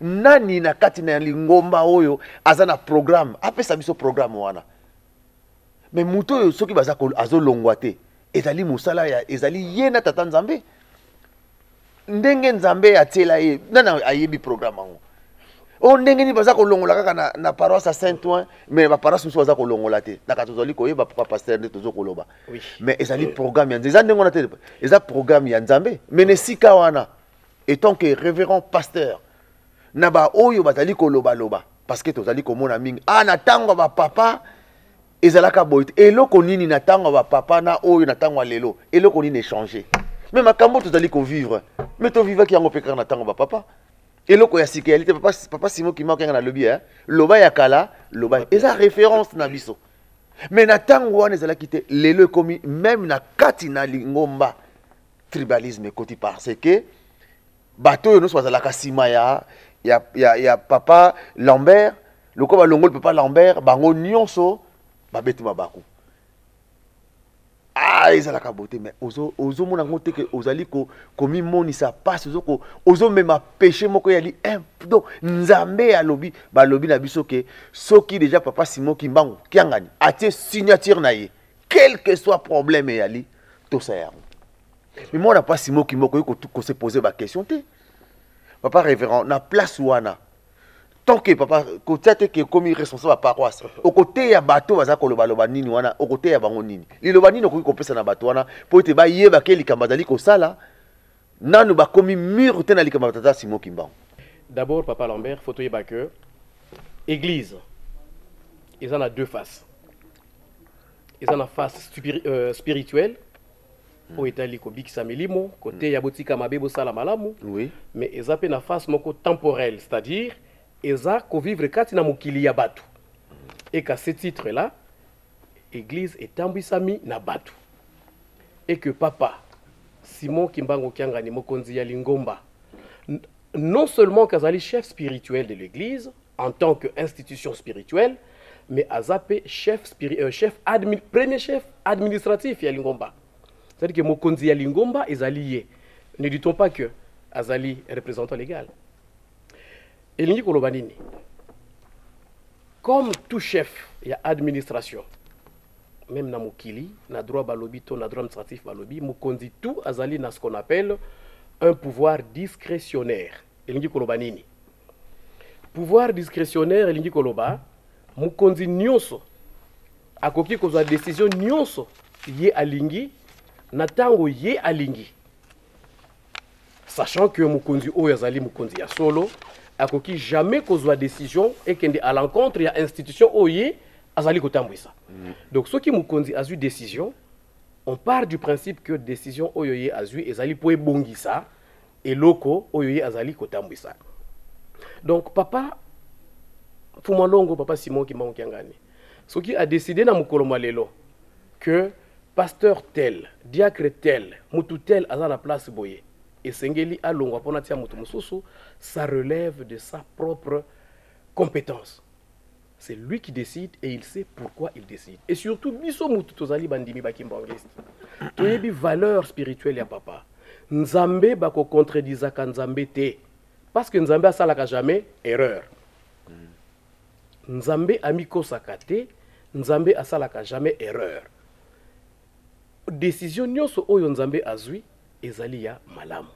Nani na kati na lingomba oyo aza na programme? Apesa biso programme wana. Mais moto oyo soki baza azolongwa te, ezali mosala ya ezali ye na tata Nzambe. Ndenge Nzambe atiela ye, nani ayebi programme yango? O ndenge nini baza kolongola kaka na paroisse ya Saint-Ouen, mais baparoisse mosusu baza kolongola te. Na kati tozali koyeba papa pasteur nde tozo koloba. Mais ezali programme ya Nzambe, eza ndenge wana te, eza programme ya Nzambe. Mais na esika wana, étant que révérend pasteur, na ba oyo bazali kolobaloba, parce que tozali komona mingi, ah, na ntango ya bapapa ezalaka boye te. Eloko nini na ntango ya bapapa na oyo na ntango ya lelo, eloko nini échange? Mais makambo tozali kovivre, mais tovivaki yango mpe kaka na ntango ya bapapa. Eloko ya sika yali te. Papa Simon Kimbangu Kiangani alobi, eh, loba ya kala, loba eza référence na biso. Mais na ntango wana ezalaki te. Lelo ekomi même na kati na lingomba tribalisme ekoti, parce que bato oyo nyonso bazalaka nsima ya papa Lambert, lokola balongoli papa Lambert, bango nyonso babeti mabaku. Ah, ezalaka bote. Mais ozomona yango te ke ozali komimonisa pasi, ozomema péché moko eyali. Donc Nzambe alobi, balobi na biso ke soki déjà papa Simon Kimbangu Kiangani atie signature na ye, quel que soit problème eyali, tosa yango. Mais mwana papa Simon Kimbangu okoki kose poser baquestion te, papa révérend, na place wana, tant que papa kotia te ke ekomi responsable ya paroisse, okoteya bato baza kolobaloba nini wana? Okoteya bango nini? Liloba nini okoki kopesa na bato wana mpo ete bayeba ke likambo azali kosala nanu bakomi mûr te na likambo ya tata Simon Kimbangu? D'abord, papa Lambert, faut toyeba que église eza na deux faces. Eza na face spirituelle oyo etali kobikisa milimo, koteya botika mabe, bosala malamu. Mais eza mpe na face moko temporelle, c'est-à-dire eza kovivre kati na mokili ya bato. Et qu'à ce titre là, église etambwisami na bato, et que papa Simon Kimbangu Kiangani, mokonzi ya lingomba, non seulement kazali chef spirituel de l'église en tant que institution spirituelle, mais aza mpe premier chef administratif ya lingomba. C'est-à-dire que mokonzi ya lingomba ezali ye. Ne dit-on pas que azali représentant légal? Elingi koloba nini? Comme tout chef ya administration, même na mokili, na droit balobi to na droit administratif balobi, mokonzi tout azali na ce qu'on appelle un pouvoir discrétionnaire. Elingi koloba nini pouvoir discrétionnaire? Elingi koloba mokonzi nyonso akoki kozwa décision nyonso ye alingi na ntango ye alingi, sachant que mokonzi oyo azali mokonzi ya solo akoki jamais kozwa décision ekende à l'encontre ya institution oyo ye azali kotambwisa. Donc soki mokonzi azwi décision, on part du principe que décision oyo ye azwi ezali mpo ebongisa eloko oyo ye azali kotambwisa. Donc papa Fumalongo, papa Simon Kimbangu Kiangani, soki adécidé na mokolo mwa lelo que pasteur tel, diacre tel, mutu tel aza na place boye, esengeli alongwa mpona tia moto mosusu, ça relève de sa propre compétence. C'est lui qui décide et il sait pourquoi il décide. Et surtout, biso mutu tozali bandimi bakimbangiste, toyebi valeur spirituelle ya papa. Nzambe bakocontredisaka Nzambe te, parce que Nzambe asalaka jamais erreur. Nzambe amikosaka te, Nzambe asalaka jamais erreur. Décision nyonso oyo Nzambe azwi ezali ya malamu.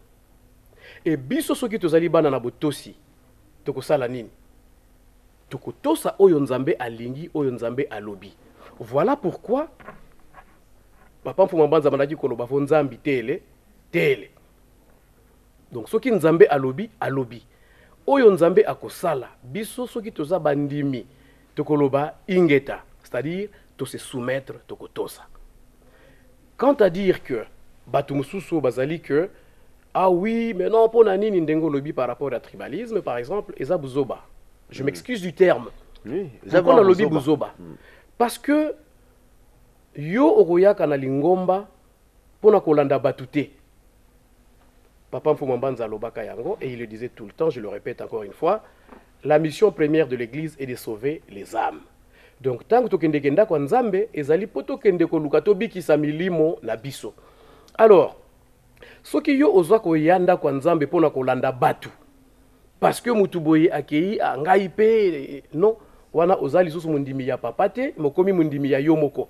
E biso soki tozali bana na botosi, tokosala nini? Tokotosa oyo Nzambe alingi, oyo Nzambe alobi. Voilà pourquoi papa Mfuma Mbanza abandaki koloba vo Nzambi tele tele. Donc soki Nzambe alobi, alobi oyo Nzambe akosala. Biso soki toza bandimi, tokoloba ingeta, c'est-à-dire tose soumettre, tokotosa. Quant à dire que bato mosusu oyo bazali que ah oui, mais non, mpo na nini, ndenge olobi par rapport à tribalisme par exemple, eza buzoba, je m'excuse du terme. Eza Pourquoi nalobi buzoba? Buzoba parce que yo okoyaka na lingomba mpona kolanda bato te. Papa Mfuma Mbanza alobaka yango et il le disait tout le temps, je le répète encore une fois: la mission première de l'église est de sauver les âmes. Donc ntango tokendeke ndako ya Nzambe, ezali mpo tokende koluka tobikisa milimo na biso. Alors soki yo ozwa koya ndako ya Nzambe mpona kolanda bato, Parce que mutu boye akei, ah, ngai pe non. Wana oza lisusu mondimi ya papa te, mokomi mondimi ya yo moko.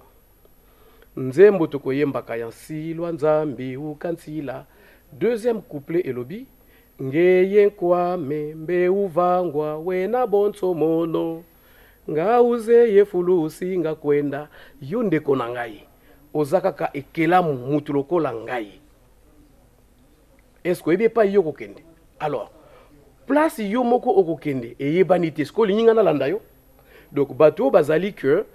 Nzembo tokoyembaka ya nsilwa Nzambi uka nsila. Deuxième couplet elobi ngeye nkwame mbe uvangwa wena bonso mono ngauze ye fulusi nga kwenda. Yo ndeko na ngai oza kaka ekelamu mutu lokola ngai, est-ce que oyebi epai yo kokende? Alors place yo moko okokende eyebani te, sikoyo olingi ngai nalanda yo? Donc bato oyo bazali que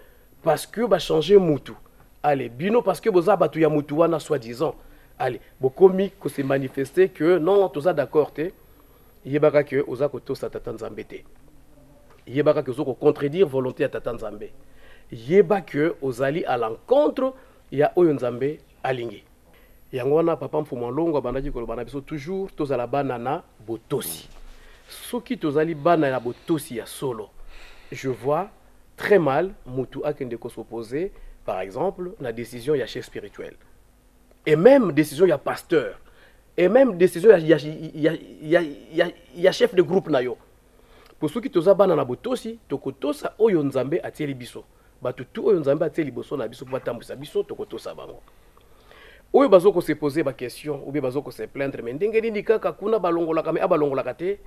parce que bachanger mutu, allez bino, parce que boza bato ya mutu wana soi-disant, allez bokomi kose manifester que non, toza d'accord te. Yebaka ke oza kotosa tata Nzambe te, yebaka ke oza kocontredire volonté ya tata Nzambe, yeba ke ozali à l'encontre ya oyo Nzambe alingi. Yango wana papa Mfumu Alongo abandaki koloba na biso toujours tozala bana na botosi. Soki tozali bana na botosi ya solo, je vois très mal mutu akende kos'opposer par exemple na décision ya chef spirituel, et même décision ya pasteur, et même décision ya chef de groupe na yo. Po soki toza bana na botosi, tokotosa oyo Nzambe atieli biso. Bato tu oyo Nzambe atie liboso na biso mpo batambwisa biso, tokotosa bango. Oyo bazo kose poser ba question ou bien bazo kose plaindre, mais ndenge nini kaka kuna balongolaka, mais abalongolaka te,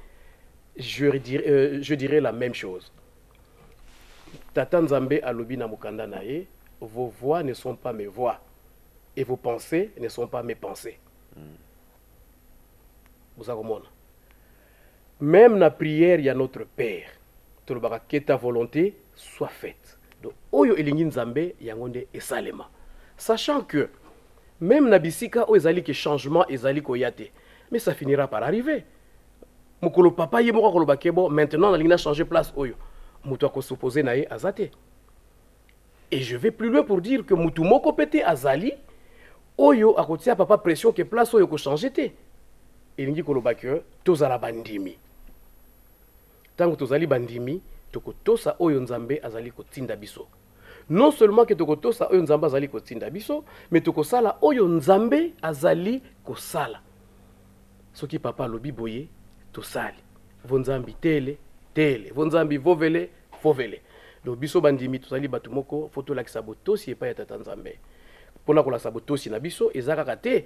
je dirais la même chose. Tata Nzambe alobi na mokanda na ye: vos voix ne sont pas mes voix et vos pensées ne sont pas mes pensées. Boza komona, même na prière ya Notre Père tolobaka que ta volonté soit faite. Donc oyo elingi Nzambe, yango nde esalema, sachant que même na bisika oyo ezali ke changement ezali koya te, mais ça finira par arriver. Mokolo papa ye moko akoloba ke bon, maintenant nalingi na changer place oyo, moto akos'opposer na ye aza te. Et je vais plus loin pour dire que mutu moko pe te azali oyo akotia papa pression ke place oyo kochanger te. Elingi koloba ke tozala bandimi. Ntango tozali bandimi, tokotosa oyo Nzambe azali kotinda biso. Non seulement ke tokotosa oyo Nzambe azali kotinda biso, mais tokosala oyo Nzambe azali kosala. Soki papa alobi boye, tosali. Vo Nzambi tele tele, vo Nzambi vovele vovele. Donc biso bandimi tozali bato moko, fo tolakisa botosi epai ya tata Nzambe. Mpona kolakisa botosi na biso eza kaka te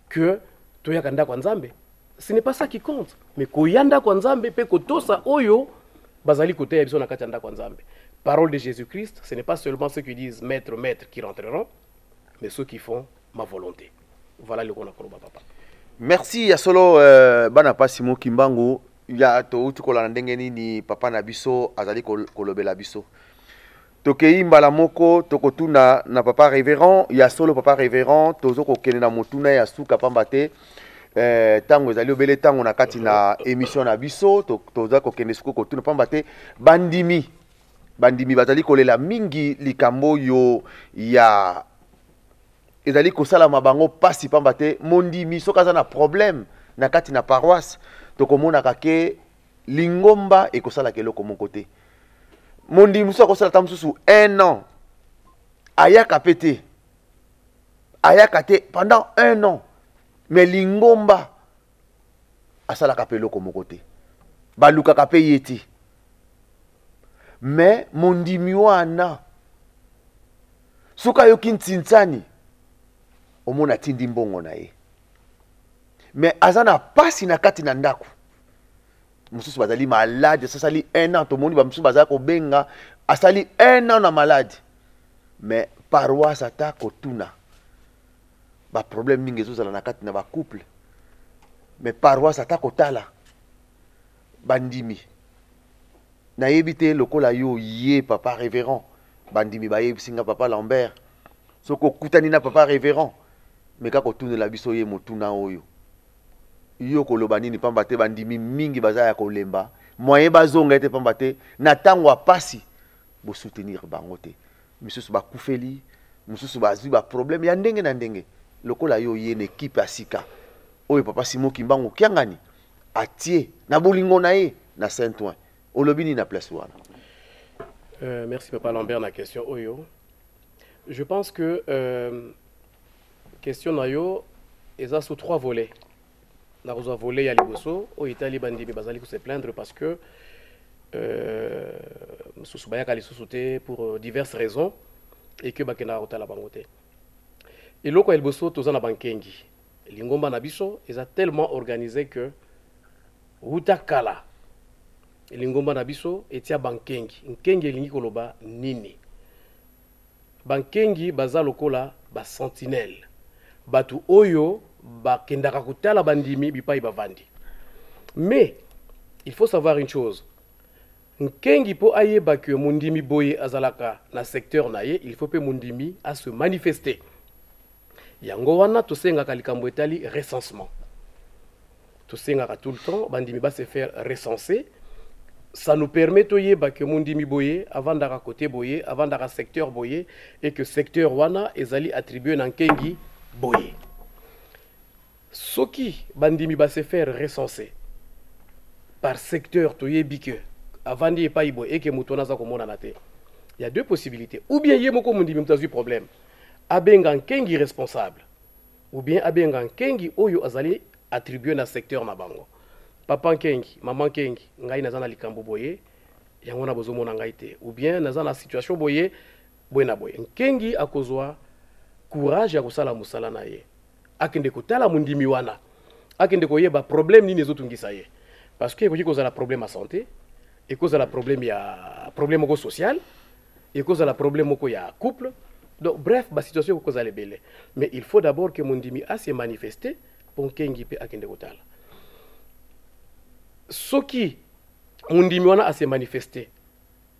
que toyaka ndako ya Nzambe, ce n'est pas ça qui compte, mais koya ndako ya Nzambe mpe kotosa oyo bazali koteya biso na kati ya ndako ya Nzambe. Parole de Jésus-Christ: ce n'est pas seulement ceux qui disent maître, maître qui rentreront, mais ceux qui font ma volonté. Voilà eloko na koloba, papa. Merci ya solo. Bana pasi Mokimbangu ya touti kolanda ndenge nini papa na biso azali kolobela biso. Tokei mbala moko, tokotuna na papa révérend. Ya solo, papa révérend, tozo kokende na motuna ya suka, pamba te ntango ezali obele ntango na kati na émission na biso. Toza kokende sikoyo kotuna, pamba te bandimi bazali kolela mingi likambo oyo ya ezali kosalama bango pasi, pamba te mondimi soki aza na problème na kati na paroisse, tokomonaka ke lingomba ekosalaka eloko moko te. Mondimi mosusu akosala ata mosusu un an ayaka mpe te, ayaka te pendant un an, mais lingomba asalaka mpe eloko moko te, balukaka mpe ye te. Mais mondimi wana soki ayoki ntintsani, omona atindi mbongo na ye, mais aza na pasi na kati na ndako. Mosusu bazali malade, asali un an. Tomoni bamosusu bazali kobenga, asali un an na malade, mais paroisse ata kotuna. Baproblème mingi ezozala na kati na bacouple, mais paroisse ata kotala. Bandimi, nayebi te lokola yo ye papa révérend, bandimi bayebisi nga: papa Lambert, soki okutani na papa révérend, meka kotunela biso ye motuna oyo. Yo koloba nini? Pamba te bandimi mingi baza ya kolemba, moyen bazonga ete, pamba te na ntango ya pasi bosoutenir bango te. Misusu bakufeli, mosusu bazwi baproblème ya ndenge na ndenge. Lokola yo ye na ekipe ya sika oyo papa Simon Kimbangu Kiangani atie na bolingo na ye na Saint Ouen, olobi nini na place wana? Merci papa Lambert na question oyo. Je pense que question na yo eza sous trois volets. Nakozwa volet ya liboso oyo etali bandimi bazali se plaindre parce que mosusu bayaka lisusu te pour diverses raisons et que bakendaka kotala bango te. Eloko ya liboso, toza na bankengi. Lingomba na biso eza tellement organisé que wuta kala lingomba na biso etia bankengi. Nkengi elingi koloba nini? Bankengi baza lokola basentinelle, bato oyo bakendaka kotala bandimi bipai bavandi. Mais il faut savoir une chose: nkengi, mpo ayeba ke mondimi boye azalaka na secteur na ye, il faut mpe mondimi ase manifester. Yango wana tosengaka likambo etali recensement. Tosengaka tout le temps bandimi ba se faire recenser. Ça nous permet toyeba ke mondimi boye avandaka côté boye, avandaka secteur boye, et que secteur wana ezali attribué na nkengi boye. Soki bandimi ba se faire recenser par secteur, toyebi ke avandi epai boye eke moto wana aza komonana te, il y a deux possibilités: ou bien ye moko mondimi moto azwi problème, abenga nkengi responsable, ou bien abenga nkengi oyo azali attribué na secteur na bango: "Papa nkengi, mama nkengi, ngai naza na likambo boye, yango wana bozomona ngai te, ou bien naza na situation boye boye na boye." Nkengi akozwa courage ya kosala mosala na ye, akende kotala mondimi wana, akende koyeba problème nini ezotungisa ye, parce que ekoki kozala problème ya santé, ekozala problème ya problème moko social, ekozala problème moko ya couple. Donc bref, basituation ekoki kozala ebele. Mais il faut d'abord que mondimi ase manifester mpo nkengi mpe akende kotala. Soki mondimi wana ase manifester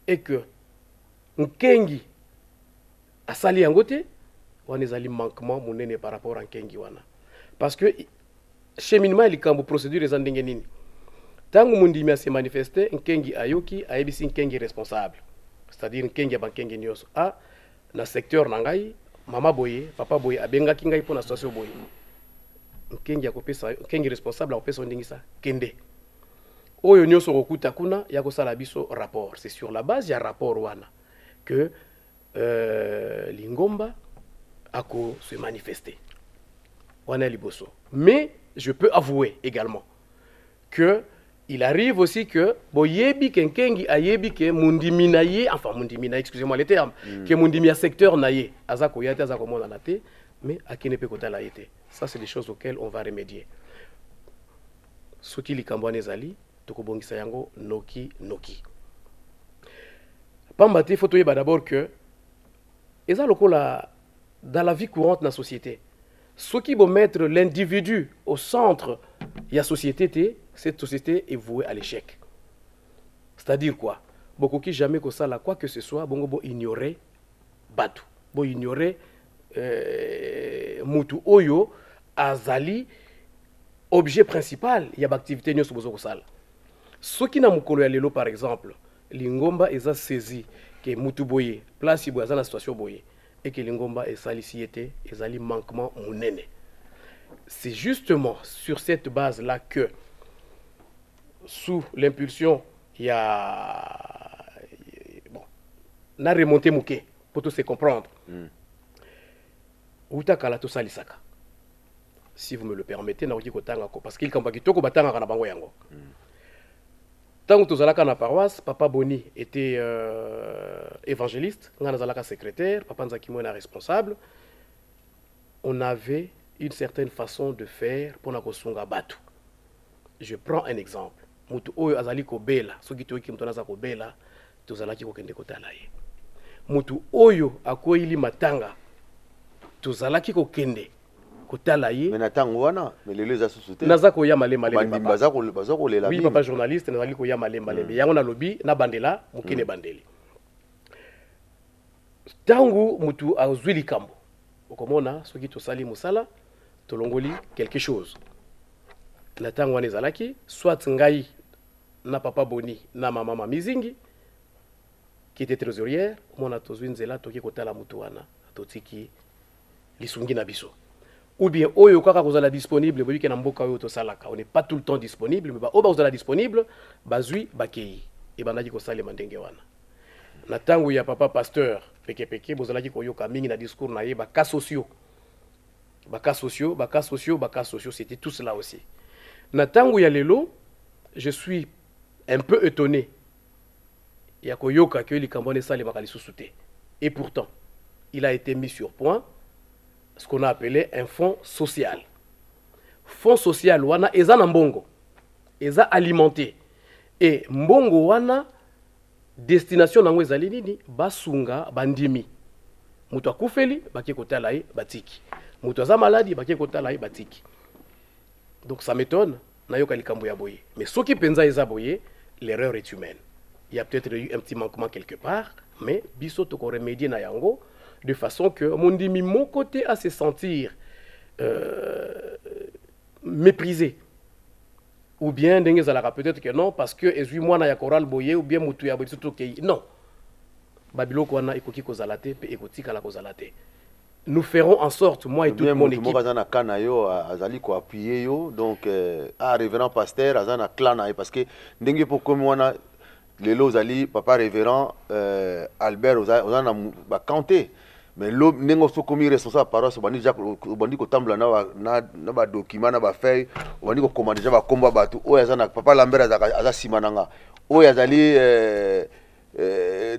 et que nkengi asali yango te, wana ezali manquement monene par rapport a nkengi wana, parce que cheminement ya likambo, procédure eza ndenge nini? Ntango mondimi ase manifeste, nkengi ayoki, ayebisi nkengi responsable, c'est-à-dire nkengi ya bankengi nyonso: "A na secteur na ngai, mama boye, papa boye abengaki ngai mpo na situation boye." Nkengi akopesa, nkengi responsable akopesa yo ndingisa: "Kende, oyo nyonso okokuta kuna ya kosala biso rapport." C'est sur la base ya rapport wana que lingomba ako se manifester. Wana ya liboso. Mais je peux avouer également que il arrive aussi que boyebi ke nkengi ayebi ke mondimi na ye, enfin mondimi na ye, excusez-moi le terme, ke mondimi ya secteur na ye aza koya te, aza komonana te, mais akende mpe kotala ye te. Ça, c'est des choses auxquelles on va remédier. Soki likambo wana ezali, tokobongisa yango noki noki, pamba te faut toyeba d'abord que eza lokola dans la vie courante na société: soki bomettre l'individu au centre ya société te, cette société est vouée à l'échec. C'est-à-dire quoi? Bokoki jamais kosala quoi que ce soit bongo boignorer bato, boignorer mutu oyo azali objet principal ya baactivité nyonso bozo kosala. Soki na mokolo ya lelo, par exemple, lingomba eza saisi ke mutu boye, place boye, aza na situation boye, eke lingomba esalisi ye te, ezali manquement monene. C'est justement sur cette base là que, sous l'impulsion ya, bon, na remonté moke po to se comprendre, uta kala tosalisaka, si vous me le permettez, nakoki kotanga ko, parce que likambo ya kitoko batangaka na bango yango. Ntango tozalaka na paroisse, papa Boni était évangéliste, ngai nazalaka secrétaire, papa Nzaki Mwana responsable. On avait une certaine façon de faire mpona kosunga bato. Je prends un exemple: moto oyo azali kobela, soki toyoki moto wana aza kobela, tozalaki kokende kotala ye. Moto oyo akweyili matanga, tozalaki kokende kotala ye. Mais na ntango wana, mais lelo eza susu te. Naza koya malembe. Bandimi baza kolela Oui. mingi. Papa journaliste, nazali koya malembe. Yango nalobi nabandela mokene. Bandeli ntango motu azwi likambo, okomona soki tosali mosala, tolongoli quelque chose. Na ntango wana ezalaki soit ngai na papa Boni na mama Mamizingi qui était trésorière, omona tozwi nzela, toki kotala motu wana, totiki lisungi na biso, ou bien oyo kaka kozala disponible. Boyebi ke na mboka oyo tosalaka, on n'est pas tout le temps disponible, mais baoyo bakozala disponible bazwi, bakei. Ebandaki kosalema ndenge wana na ntango ya papa pasteur Pekepeke. Bozalaki koyoka mingi na discours na ye bacas sociaux, bacas sociaux, bacas sociaux, bacas sociaux. C'était tout cela aussi. Na ntango ya lelo, je suis un peu étonné ya koyoka ke likambo wana esalemaka lisusu te. Et pourtant, il a été mis sur point ce qu'on a appelé un fonds social. Fonds social wana eza na mbongo, eza alimenté, et mbongo wana, destination nango ezali nini? Basunga bandimi. Moto akufeli, bake kotala ye, batiki. Moto aza maladi, bake kotala ye, batiki. Donc ça m'étonne nayoka likambo ya boye. Mais soki mpenza eza boye, l'erreur est humaine, il y a peut-être eu un petit manquement quelque part, mais biso tokoremédier na yango de façon que mondimi moko te à se sentir méprisé ou bien ndenge ezalaka peut-être que non, parce que ezwi mwana ya chorale boye ou bien motu ya boye, biso tokei. Non, babiloko wana ekoki kozala te mpe ekotikala kozala te. Nous ferons en sorte, moi et toute mon équipe. Moko aza na camp na yo, azali koappuyer yo, donc ah, révérend pasteur aza na clan na ye, parce que ndenge mpo komi wana lelo, ozali papa révérend Albert, oza na bacamp te. Mais lo ndenge oso okomi responsable paroisse, obandi déjà, obandi kotambola na badocument, na bafeuille, obandi kokoma déjà bakombo ya bato oyo aza na papa Lambert, aza nsima na nga, oyo azali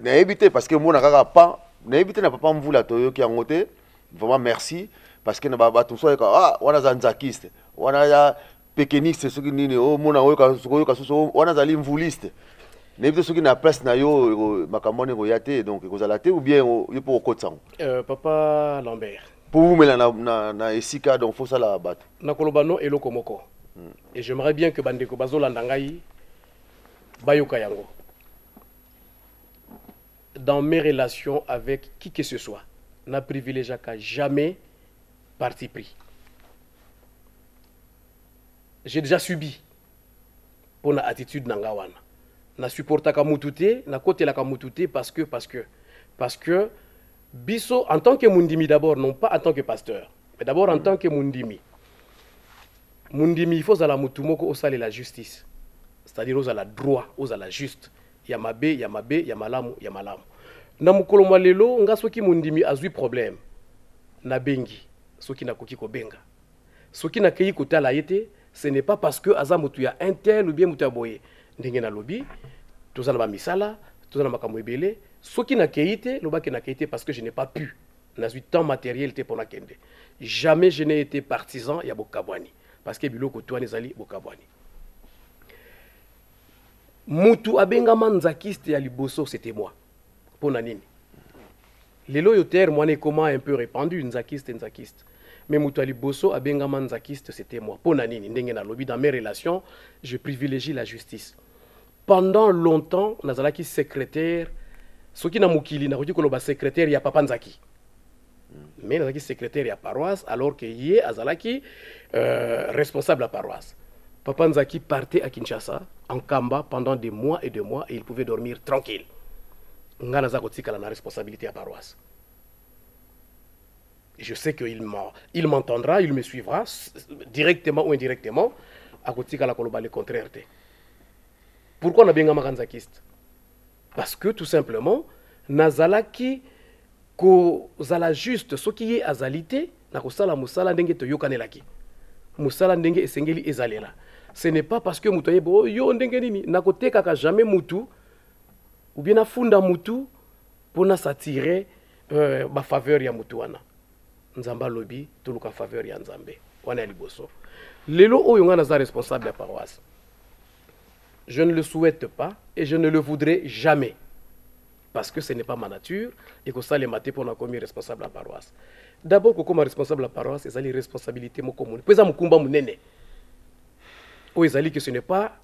nayebi te, parce que omona kaka pan, nayebi te na papa Mvula, toyoki yango te. Vraiment merci, parce que na bato mosusu ayoka: "Ah, wana aza nzakiste, wana aza pekeniste." Soki nini omona, oyoka susu wana azali mvuliste. Nayebi te soki na place na yo makambo wana ekoya te, donc ekozala te, ou bien yo mpo okotisa yango. Papa Lambert. Mpo umela na esika, donc fosala bato. Nakoloba no eloko moko et j'aimerais bien que bandeko bazolanda ngai bayoka yango. Dans mes relations avec qui que ce soit, na privilégiaka jamais parti pris. J'ai déjà subi mpona attitude na nga wana. Nasupportaka mutu te, nakotelaka mutu te, parce que biso en tant que mundimi d'abord, non pas en tant que pasteur, mais d'abord en tant que mundimi, mundimi, il faut ozala mutu moko osalela justice, c'est-à-dire ozala droit, ozala juste, ya mabe ya mabe, ya malamu ya malamu. Na mokolo mwa lelo, nga soki mondimi azwi problème, nabengi soki nakoki kobenga, soki nakei kotala ye te, ce n'est pas parce que aza motu ya un tel ou bien motu ya boye. Ndenge nalobi, toza na bamisala, toza na makambo ebele. Soki nakei te, lobaki nakei te parce que je n'ai pas pu, nazwi temps matériel te mpo nakende. Jamais je n'ai été partisan ya bokabwani, parce que biloko to wana ezali bokabwani. Mutu abengama nzakiste ya liboso, c'était moi. Mpo na nini? Lelo oyo terme wana ekoma un peu répandu, nzakiste, nzakiste, mais moto ya liboso abengama nzakiste, c'était moi. Mpo na nini? Ndenge nalobi, dans mes relations, je privilégie la justice. Pendant longtemps, nazalaki secrétaire, soki na mokili nakoki koloba secrétaire ya papa Nzaki, mais nazalaki secrétaire ya paroisse alors que ye azalaki responsable ya paroisse. Papa Nzaki partait à Kinshasa, en Nkamba, pendant des mois et des mois, et il pouvait dormir tranquille. Nga naza kotikala na responsabilité ya paroisse. Je sais qu'il m'entendra, il me suivra directement ou indirectement, akotikala koloba le contraire te. Pourquoi nabengamaka nzakiste? Parce que tout simplement nazalaki kozala juste. Soki ye azali te, nakosala mosala ndenge toyokanelaki, mosala ndenge esengeli ezalela. Ce n'est pas parce que moto ayebi oh, yo ndenge nini. Nakotekaka jamais mutu ou bien nafunda mutu mpo nasatire bafaveur ya mutu wana. Nzambe alobi toluka faveur ya Nzambe wana ya liboso. Lelo oyo ngai naza responsable ya paroisse, je ne le souhaite pas et je ne le voudrais jamais, parce que ce n'est pas ma nature. Ekosalema te mpo nakomi responsable ya paroisse. D'abord, kokóma responsable ya paroisse ezali responsabilité moko monene, mpo eza mokumba monene oyo ezali que ce n'est pas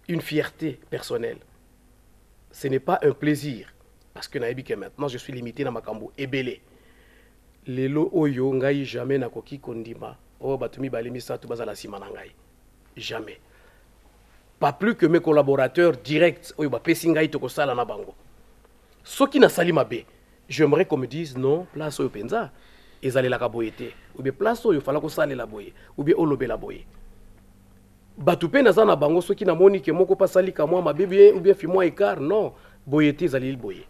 une fierté personnelle, ce n'est pas un plaisir, parce que nayebi que maintenant je suis limité na makambo ebele. Lelo oyo ngai jamais nakoki kondima oyo bato mibale, misato bazala nsima na ngai, jamais, pas plus que mes collaborateurs directs oyo bapesi ngai tokosala na bango. Soki nasali mabe, j'aimerais qu'on me dise: "Non, place oyo mpenza ezalelaka boye te", ou bien "Place oyo fala kosalela boye", ou bien olobela boye. Bato mpe naza na bango, soki namoni ke moko mpe asalika mwa mabe bien ou bien fi mwa écart, non, boye te, ezaleli boye.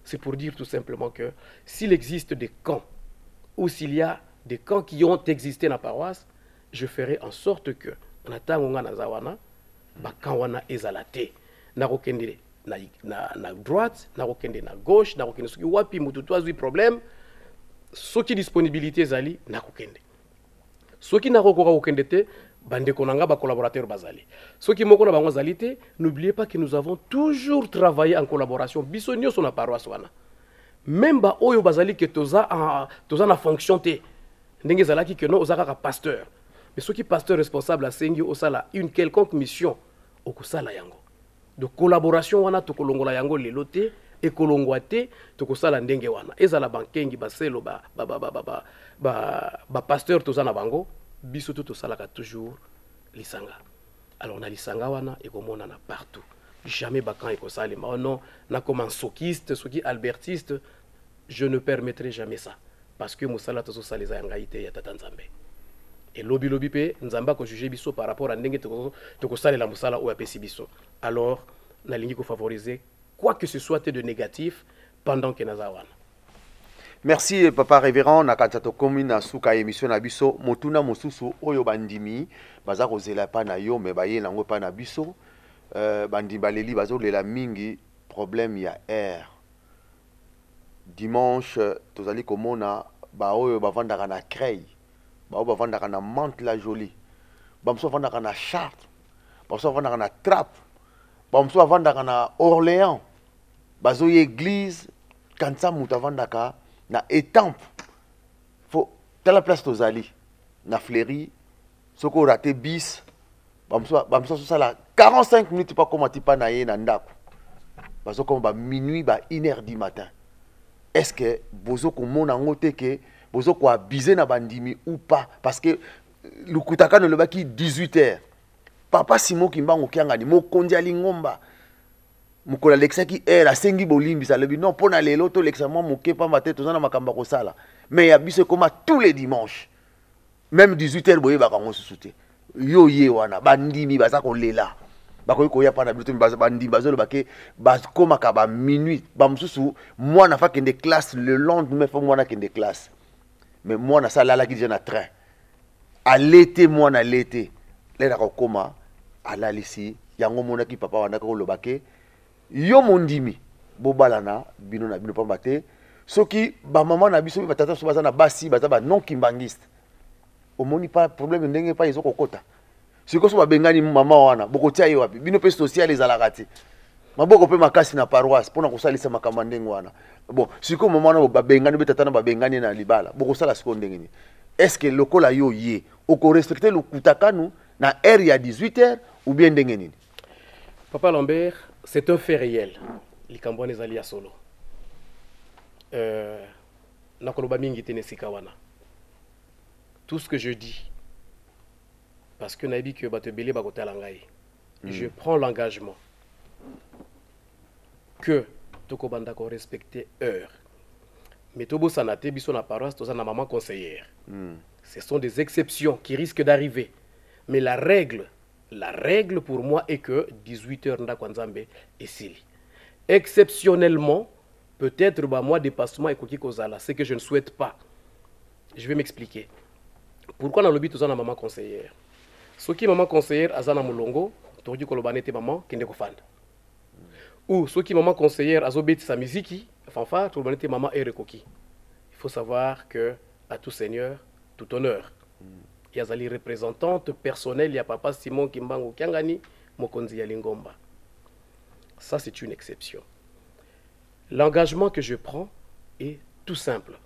C'est pour dire tout simplement que s'il existe des camps ou s'il y a des camps qui ont existé dans la paroisse, je ferai en sorte que Na ntango nga naza wana, bacamp wana ezala te. Nakokende na droite, nakokende na gauche, nakokende soki wapi motu to azwi problème. Soki disponibilité ezali, nakokende. Soki nakokoka kokende te, bandeko na nga bacollaborateur bazali. Soki moko na bango azali te, n'oubliez pas que nous avons toujours travaillé en collaboration, biso nyonso na paroisse wana. Même baoyo bazali ke toza na fonction te, ndenge ezalaki ke non, oza kaka pasteur, mais soki pasteur responsable asengi osala une quelconque mission, okosala yango. Donc collaboration wana, tokolongola yango lelo te, ekolongwa te. Tokosala ndenge wana, ezala bankengi, baselo, bapasteur toza na bango, biso to tosalaka toujours lisanga. Alors na lisanga wana ekomonana partout, jamais bacamp ekosalema. Oh non, nakoma nsokiste, soki albertiste, je ne permettrai jamais ça, parce que mosala tozosala eza ya ngai te, ya Tata Nzambe. Elobilobi mpe Nzambe akojuge biso par rapport à ndenge tokosalela mosala oyo apesi biso. Alors nalingi kofavoriser quoi que ce soit te de négatif pendant ke naza wana. Merci, papa révérend. Na kati ya tokomi na suka ya émission na biso. Motuna mosusu oyo bandimi baza kozela epai na yo, me baye nango epai na biso, bandimi baleli, bazolela mingi problème ya heure. Dimanche tozali komona baoyo bavandaka na Creil, baoyo bavandaka na Mantes la Jolie, bamosusu bavandaka na Chartres, bamosusu bavandaka na Trappes, bamosusu bavandaka na Orléans, bazoya église. Kanisa moto avandaka na Étampes. Fo tala place tozali na Fleury, soki orate bus, bamosusu bazosala 45 minutes mpo akóma ti mpa na ye na ndako, bazokoma ba minuit, ba 1 heure du matin. Est ce que bozokomona yango te ke bozokoabuser na bandimi ou pas? Parce que lukuta kano elobaki 18 heures. Papa Simon Kimbangu Kiangani, mokonzi ya lingomba, mokolo alekisaki heure, asengi bolimbisa, alobi non, mpo na lelo tolekisa mwa moke, pamba te toza na makambo ya kosala. Mais ya biso ekóma tous les dimanches, même 18 heures boyebaka yango susu te. Yo ye wana, bandimi baza kolela, bakoki koya mpa na bino te. Bandimi bazoloba ke bakomaka baminuit, bamosusu mwana fa kende classe le lendemain, fo mwana akende classe, mais mwana asa alalaki déjà na train, ale te, mwana ale te, lelaka kokóma alalisi yango. Omonaki papa wandaka koloba ke yo mondimi bobalana bino na bino, pamba te soki bamama na biso mpe batata biso baza na basi baza ba non kimbanguiste, omoni pa problème ndenge epai ezokokota. Sikoyo so babengani mama wana, bokotia ye wapi? Bino mpe social ezalaka te, maboko mpe makasi na paroisse mpona kosalisa makambo ya ndenge wana. Bon, sikoyo mama wana babengani mpe tata na babengani na libala, bokosala sikoyo ndenge nini? Est ce que lokola yo ye okorespecte lokuta kanu na heure ya 18 heures ou bien ndenge nini? Papa Lambert, c'est un fait réel. Likambo wana ezali ya solo. Nakoloba mingi te na esika wana. Tout ce que je dis, parce que nayebi ke bato ebele bakotala ngai, je prends l'engagement que tokobanda korespecte heure. Mais tobosana te, biso na paroisse toza na maman conseillère. Ce sont des exceptions qui risquent d'arriver, mais la règle, la règle pour moi est que 18 heures ndako ya Nzambe esili. Exceptionnellement, peut-être bamwa dépassement ekoki kozala, ce que je ne souhaite pas. Je vais m'expliquer pourquoi nalobi toza na mama conseillère. Soki mama conseillère aza na molongo, tokoki koloba nete mama kende kofanda, ou soki mama conseillère azobetisa miziki, fanfare, toloba nete mama, heure ekoki. Il faut savoir que à tout seigneur tout honneur. Ye azali représentante personnelle ya papa Simon Kimbangu Kiangani, mokonzi ya lingomba. Ça, c'est une exception. L'engagement que je prends est tout simple.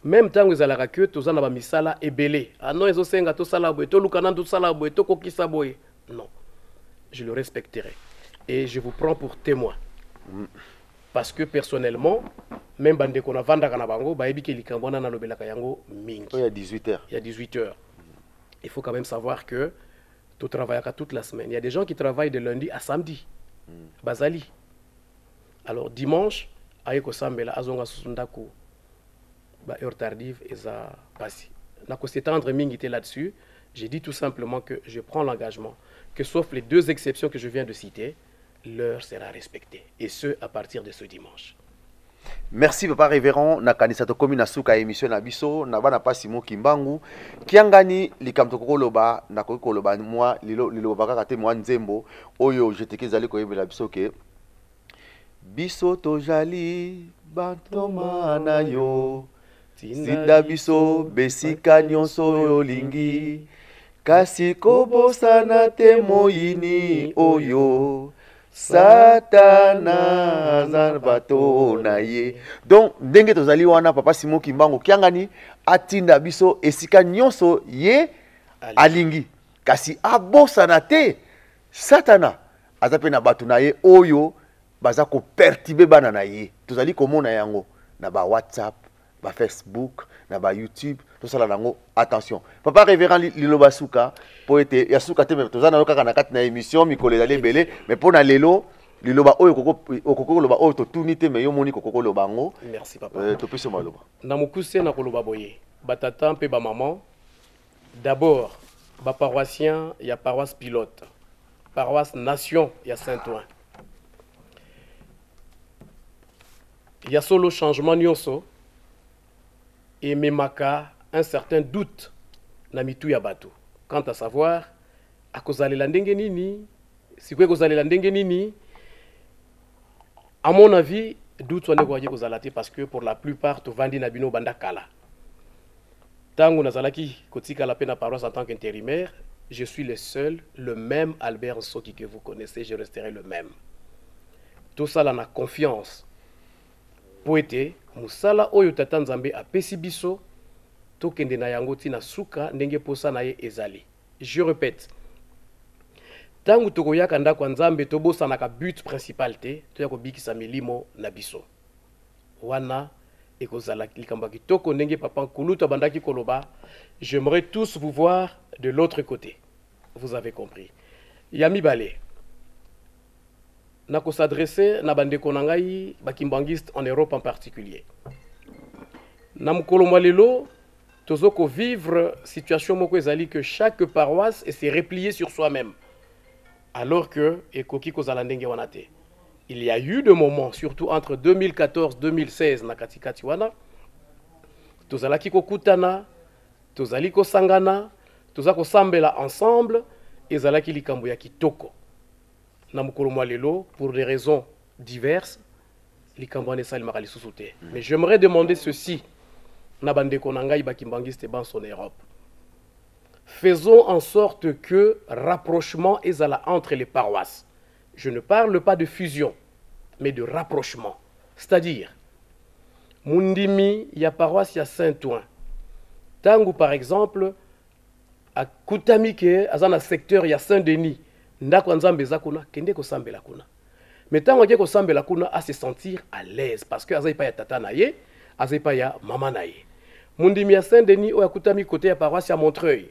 Même ntango ezalaka ke toza na bamisala ebele, ah non, ezosenga tosala boye, toluka nanu tosala boye, tokokisa boye, non, je le respecterai et je vous prends pour témoin, parce que personnellement, même bandeko navandaka na bango bayebi ke likambo wana nalobelaka yango mingi. Oyo ya 18 heures. Il y a 18 heures. Il faut quand même savoir que tu travailles toute la semaine. Il y a des gens qui travaillent de lundi à samedi. Bazali. Alors dimanche, aye kosambela, azonga susu ndako ba heure tardive, eza pasi. Nako s'étendre mingi te là-dessus. J'ai dit tout simplement que je prends l'engagement que, sauf les deux exceptions que je viens de citer, l'heure sera respectée, et ce à partir de ce dimanche. Merci papa révérend. Nakanisa tokomi na suka ya émission na biso na bana pasi mo Kimbangu kiangani. Likambo tokoki koloba, nakoki koloba mwa liloba kaka te, mwa nzembo oyo jeteke ezali koyebela biso ke biso tozali bantoma na yo, tinda biso besika nyonso oyo olingi, kasi kobosana te moyini oyo Satana aza bato na ye. Donc ndenge tozali wana, papa Simon Kimbangu Kiangani atinda biso esika nyonso ye alingi, kasi abosana te Satana aza mpe na bato na ye oyo baza koperturber bana na ye. Tozali komona yango na ba WhatsApp, ba Facebook, na ba YouTube. Tosala nango attention. Papa révérend, liloba suka, po ete ya suka te, mais toza na yo kaka na kati na émission, mikolo ezali ebele, mais mpo na lelo, liloba oyo okoki koloba, oyo totuni te, mais yo moni kokoki koloba yango. Merci papa. Topesi yo maloba. Na mokuse na koloba boye: batata mpe bamama, d'abord baparoissien ya paroisse pilote, paroisse nation ya Saint-Ouen, ya solo changement nyonso ememaka un certain doute na mitu ya bato quant à savoir akozalela ndenge nini, sikoyo ekozalela ndenge nini. À mon avis, doute wana ekoki kozala te, parce que pour la plupart tovandi na bino banda kala. Ntango nazalaki kotikala mpe na paroisse en tant qu'intérimaire, je suis le seul, le même Albert Nsoki que vous connaissez, je resterai le même. Tosala na confiance mpo ete mosala oyo tata Nzambe apesi biso, tokende na yango ntina suka ndenge posa na ye ezali. Je répète, ntango tokoyaka ndako ya Nzambe, tobosanaka but principal te, toya kobikisa milimo na biso. Wana ekozala likambo ya kitoko. Ndenge papa Nkulutu abandaki koloba, j'aimerais tous vous voir de l'autre côté, vous avez compris. Ya mibale, nakos'adresser na bandeko na ngai bakimbangiste en Europe en particulier. Na mokolo mwa lelo, tozo kovivre situation moko ezali que chaque paroisse s'est repliée sur soi-même, alors que ekoki kozala ndenge wana te. Il y a eu de moments, surtout entre 2014 2016, na katikati wana, tozalaki kokutana, tozali kosangana, toza kosambela ensemble, ezalaki likambo ya kitoko. Na mokolo mwa lelo, pour des raisons diverses, likambo wana esalemaka lisusu te. Mais j'aimerais demander ceci na bandeko na ngai bakimbangiste banso en Europe: faisons en sorte que rapprochement ezala entre les paroisses. Je ne parle pas de fusion, mais de rapprochement, c'est-à-dire mundimi ya paroisse ya Saint-Ouen, ntango par exemple akutami ke aza na secteur ya Saint-Denis, ndako ya Nzambe eza kuna, kende kosambela kuna. Mais ntango ake kosambela kuna, ase sentir à l'aise parce que aza epai ya tata na ye, aza epai ya mama na ye. Mondimi ya Saint-Denis oyo akutami côté ya paroisse ya Montreuil,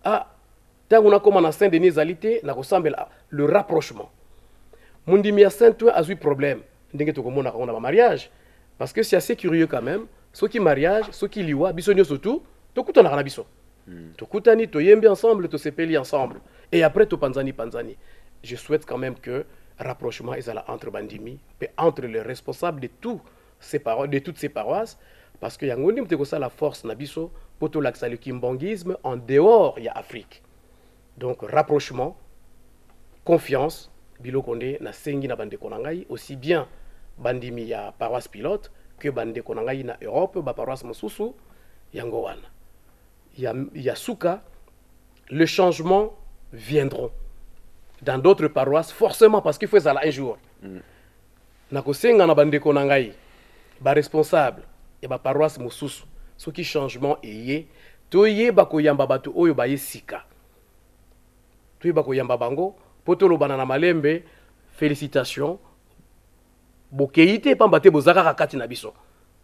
ah, ntango nakóma na Saint-Denis ezali te nakosambela. Le rapprochement. Mondimi ya Saint-Ouen azwi problème, ndenge tokomonaka ngo na bamariage, parce que c'est assez curieux quand même, soki mariage, soki liwa, biso nyonso tu tokutanaka na biso, tokutani, toyembi ensemble, tosepeli ensemble et après topanzani panzani. Je souhaite quand même que rapprochement ezala entre bandimi mpe entre les responsables de toutes ces paroisses, parce que yango nde moto ekosala force na biso mpo tolakisa le kimbanguisme en dehors ya Afrique. Donc rapprochement, confiance, biloko nde nasengi na bandeko na ngai, aussi bien bandimi ya paroisse pilote que bandeko na ngai na Europe, baparoisse mosusu. Yango wana. Ya suka, le changement viendront dans d'autres paroisses forcément, parce qu'il faut ezala un jour. Nakosenga na bandeko na ngai baresponsable ya baparoisse mosusu, soki changement eye, toyeba koyamba bato oyo baye sika, toyeba koyamba bango mpo tolobana na malembe: félicitation, bokei te pamba te, boza kaka kati na biso,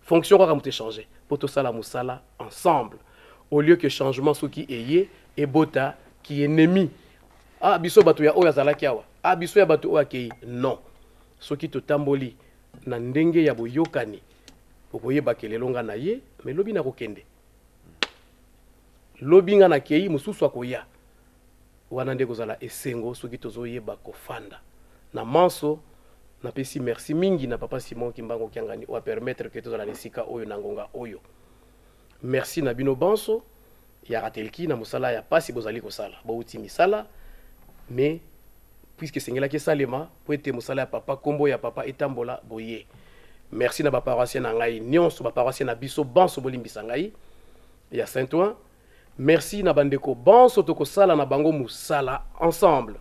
fonction kaka moto échange, mpo tosala mosala ensemble, au lieu que changement soki eye ebota ki ennemi: ah, biso bato ya oyo azalaki awa, ah, biso ya bato oyo akei. Non, soki totamboli na ndenge ya boyokani, okoyebaka lelo nga na ye, mais lobi nakokende, lobi nga nakei, mosusu akoya. Wana nde kozala esengo soki tozoyeba kofanda na manso. Napesi merci mingi na papa Simon Kimbangu Kiangani oyo apermettre que tozala na esika oyo na ngonga oyo. Merci na bino banso ya Ratelki na mosala ya pasi bozali kosala. Bowuti misala mais puisque esengelaki esalema po ete mosala ya papa, kombo ya papa etambola boye. Merci na ba paroissiens na ngai nionso, ba paroissiens na biso banso bolimbisa ngai ya Saint-Ouen. Merci na bandeko banso tokosala na bango mosala ensemble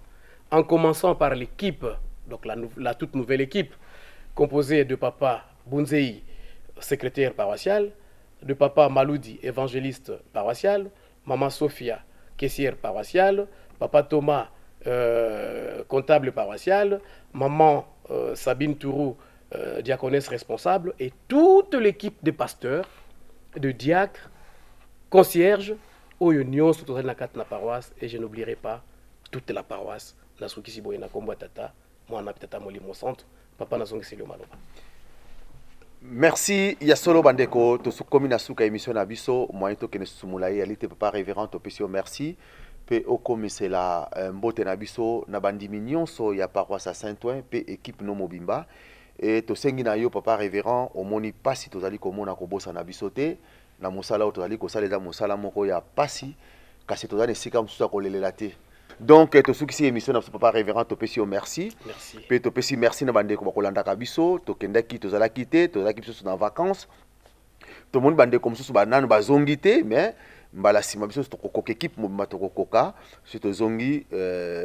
en commençant par l'équipe, donc la, la toute nouvelle équipe composée de papa Bunzei, secrétaire paroissial, de papa Maludi, évangéliste paroissial, maman Sophia, caissière paroissiale, papa Thomas, comptable paroissial, maman Sabine Tourou, diaconesse responsable, et toute l'équipe de pasteurs, de diacres, concierges, oyo nyonso tozali na kati na paroisse, et je n'oublierai pas toute la paroisse. Nasukisi boye na kombo ya tata, mwana mpe tata Molimo Santu. Papa, nazongiseli yo maloba. Merci ya solo bandeko, tokomi na suka émission na biso, moyen tokende susu molai yali te. Papa révérend, topesi yo merci mpe okomisela mbote na biso na bandimi nyonso ya paroisse ya Saint-Ouen mpe équipe no mobimba. E tosengi na yo papa révérend, omoni pasi tozali komona, kobosana biso te na mosala oyo tozali kosala. Eza mosala moko ya pasi, kasi toza na esika mosusu ya kolelela te. Donc tosukisi émission na biso. Papa révérend, topesi yo merci. Merci. Mpe topesi merci na bandeko bakolandaka biso. Tokendaki, tozalaki te, tozalaki biso na vacances, tomoni bandeko mosusu bananu bazongi te, mais mbala nsima biso tokokoka, équipe mobimba tokokoka. Soki tozongi,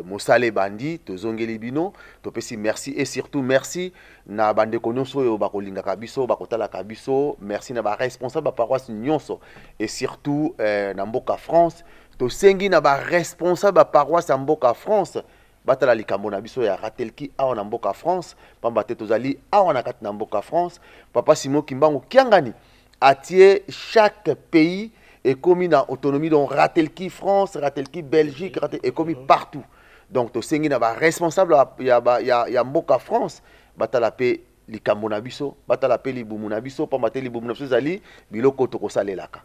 mosala ebandi, tozongeli bino. Topesi merci et surtout merci na bandeko nyonso oyo bakolingaka biso, bakotalaka biso. Merci na baresponsable baparoisse nyonso et surtout na mboka France. Tosengi na baresponsable baparoisse ya mboka France batala likambo na biso ya Ratelki awa na mboka France, pamba te tozali awa na kati na mboka France. Papa Simon Kimbangu Kiangani atie chaque pays ekomi na autonomie, donc Ratelki France, Ratelki Belgique, Ratel, ekomi partout. Donc tosengi na baresponsable ya mboka France batala mpe likambo na biso, batala mpe libumu na biso, pamba te libumu na biso ezali biloko tokosalelaka,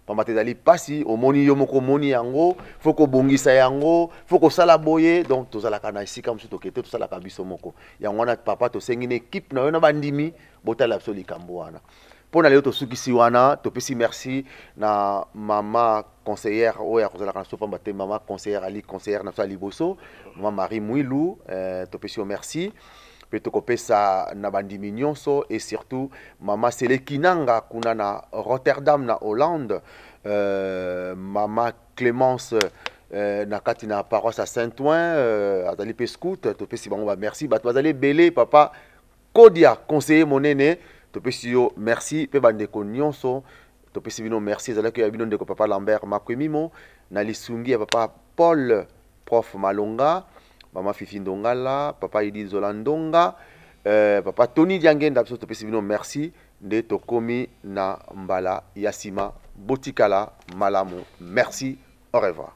pamba te ezali mpasi. Omoni yo moko, omoni yango, faut kobongisa yango, faut kosala boye. Donc tozalaka na esika mosusu toke te, tosalaka biso moko yango wana. Papa, tosengi na équipe na yo na bandimi botala biso likambo wana. Mpo na lelo tosukisi wana. Topesi merci na mama conseillère oyo akozalaka na biso, pamba te mama conseillère ali conseillère na biso ya liboso, mama Marie Mwilu, topesi yo merci. Mpe tokopesa na bandimi nyonso et surtout mama Sele Kinanga kuna na Rotterdam na Hollande, mama Clémence na kati na paroisse ya Saint-Ouen, azali mpe scout. Topesi bango bamerci. Bato bazali ebele. Papa Kodia, conseiller monene, topesi yo merci. Mpe bandeko nyonso, topesi bino merci. Ezalaki ya bino ndeko papa Lambert Makwemimo na lisungi ya papa Paul Prof Malonga, mama Fifi Ndongala, papa Idi Zola Ndonga, papa Tony Diangenda. Biso topesi bino merci. Nde tokomi na mbala ya nsima. Botikala malamu. Merci, au revoir.